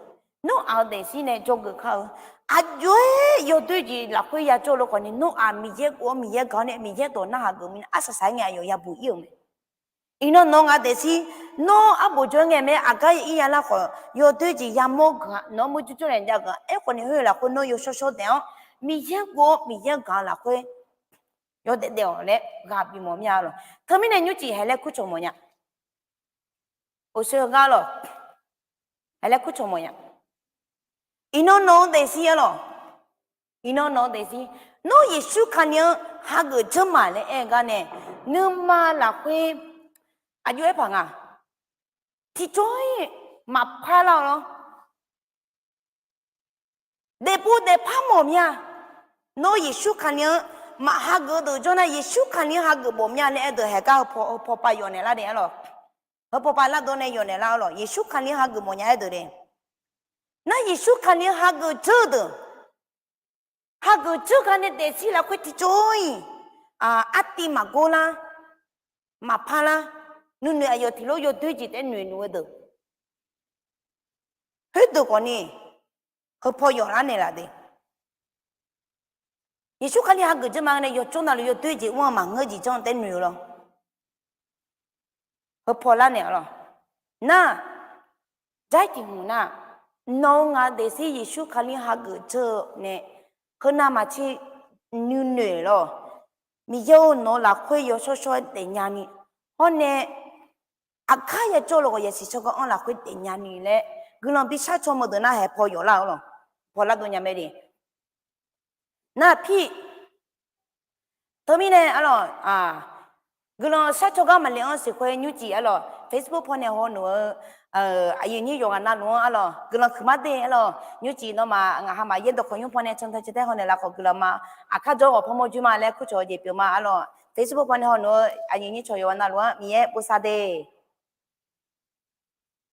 Noraq-eu daefzir nae jawrgeuf kar-eu. Aqjox-aer yawdoer jeq lafkhoer yajawr lof khawfni Noraq Miqyaer khof-awr Miqyaer gaq-awr nae Miqyaer dawq narhaq geuf mirnae arsaq saq-aer ngae aqyawf yabuq-ir-euq mae. Iqnan nawq-eu ngaq daefzir, nawr arbof jawr-aer ngae mae, aqgar ya ir ya lar khawf yawdoer jeq yamawr guiq-a, nawq-anr murjur jawrnaeq jav guiq-a. Aerkhawfni khoer lafkhoer nawr yawshawr shawr daef-awr Miqyaer khof-awr Miqyaer gaq-eu lafkhoer yawdaef daef-awq laer ghaq bimawf mya lawq. Teumirnae nymrcif haeq laer kurcawq mawf nya. Oqsoe-eu gar lawq, haeq laer kurcawq mawf nya. Iqnan nawq-eu daefzir arlawq, iqnan nawq-eu daefzir, nawr Yeqsur Kali-anr hageuf dzeur ma laer aer-eu gar nae, nuima lafkhoer aqjox-aer paq nga. Tiqjawr-ir maqpar lar-awq lawr. Daefpov daefpar mawf mya. Nawr Yeqsur Kali-anr maq hageuf deuq jawr nar, Yeqsur Kali-anr hageuf mawf mya laer aer deuq haeq gar heu paw, heu paw pav yawf naeq lar de arlawq. Heu paw pav lar dawr nae yawf naeq lar arlawq. Yeqsur Kali-anr hageuf mawf nya-aer deuq de. Nar Yeqsur Kali-anr hageuf dzeur-eu deuq, hageuf dzeur gar nae daefzir lafkhoer tiqjawr-ir, artiv maqgor lar, maqpar lar, nuinoeq aqyawf tiq lof yawdoer jeq taef-aer noeq luf-eu deuq, khoerdeuq khawfni heu paw yawf lar naeq laf de. Yeqsur Kali hageuf dzeur ma nae yawqtsov navluf yawdoer jeq mr-eu maqngeur jeq janr taef-aer noeq-eu lawr. Heu paw lar naeq-a lawq. Nar, jar-ir tiq hmq nar, nawq-eu ngaq daefzir Yeqsur Kali hageuf dzeur-eu nae, heunav maqtser nuinoeq lawr, Miqyaer-or nawq-eu lafkhoer yawshawr shawr-aer daefnya ni, hawr nae aqkar yajawr lof khawf yasiq tsawrganr-anr lafkhoer daefnya ni laer guiqlanq bishar caw meuq deuq nar haeq paw yawf lar-eu lawq. Paw lar dov nya mae de. Nar pir, teumirnae arlawq, Guiqlanq shar caw gar maqle-anr siqkhoer nymrcif arlawq, Facebook pawnae hawnmq-eu aqyuif nyir yawqghaq navluf-anr arlawq guiqlanq huiqmar de arlawq. Nymrcif nawmaf ngaq hamaf yaerdawq khawqnymr pawnae cantae cantae haw naeqlaf khawf guiqlanq ma. Aqkar jawr ghawq pawmawr jur ma laer kurcawq-eu jeq pyeuf ma arlawq. Facebook pawnae hawnmq-eu aqyuif nyir cawq yawqghaq navluf-anr Miqyaer bosav de.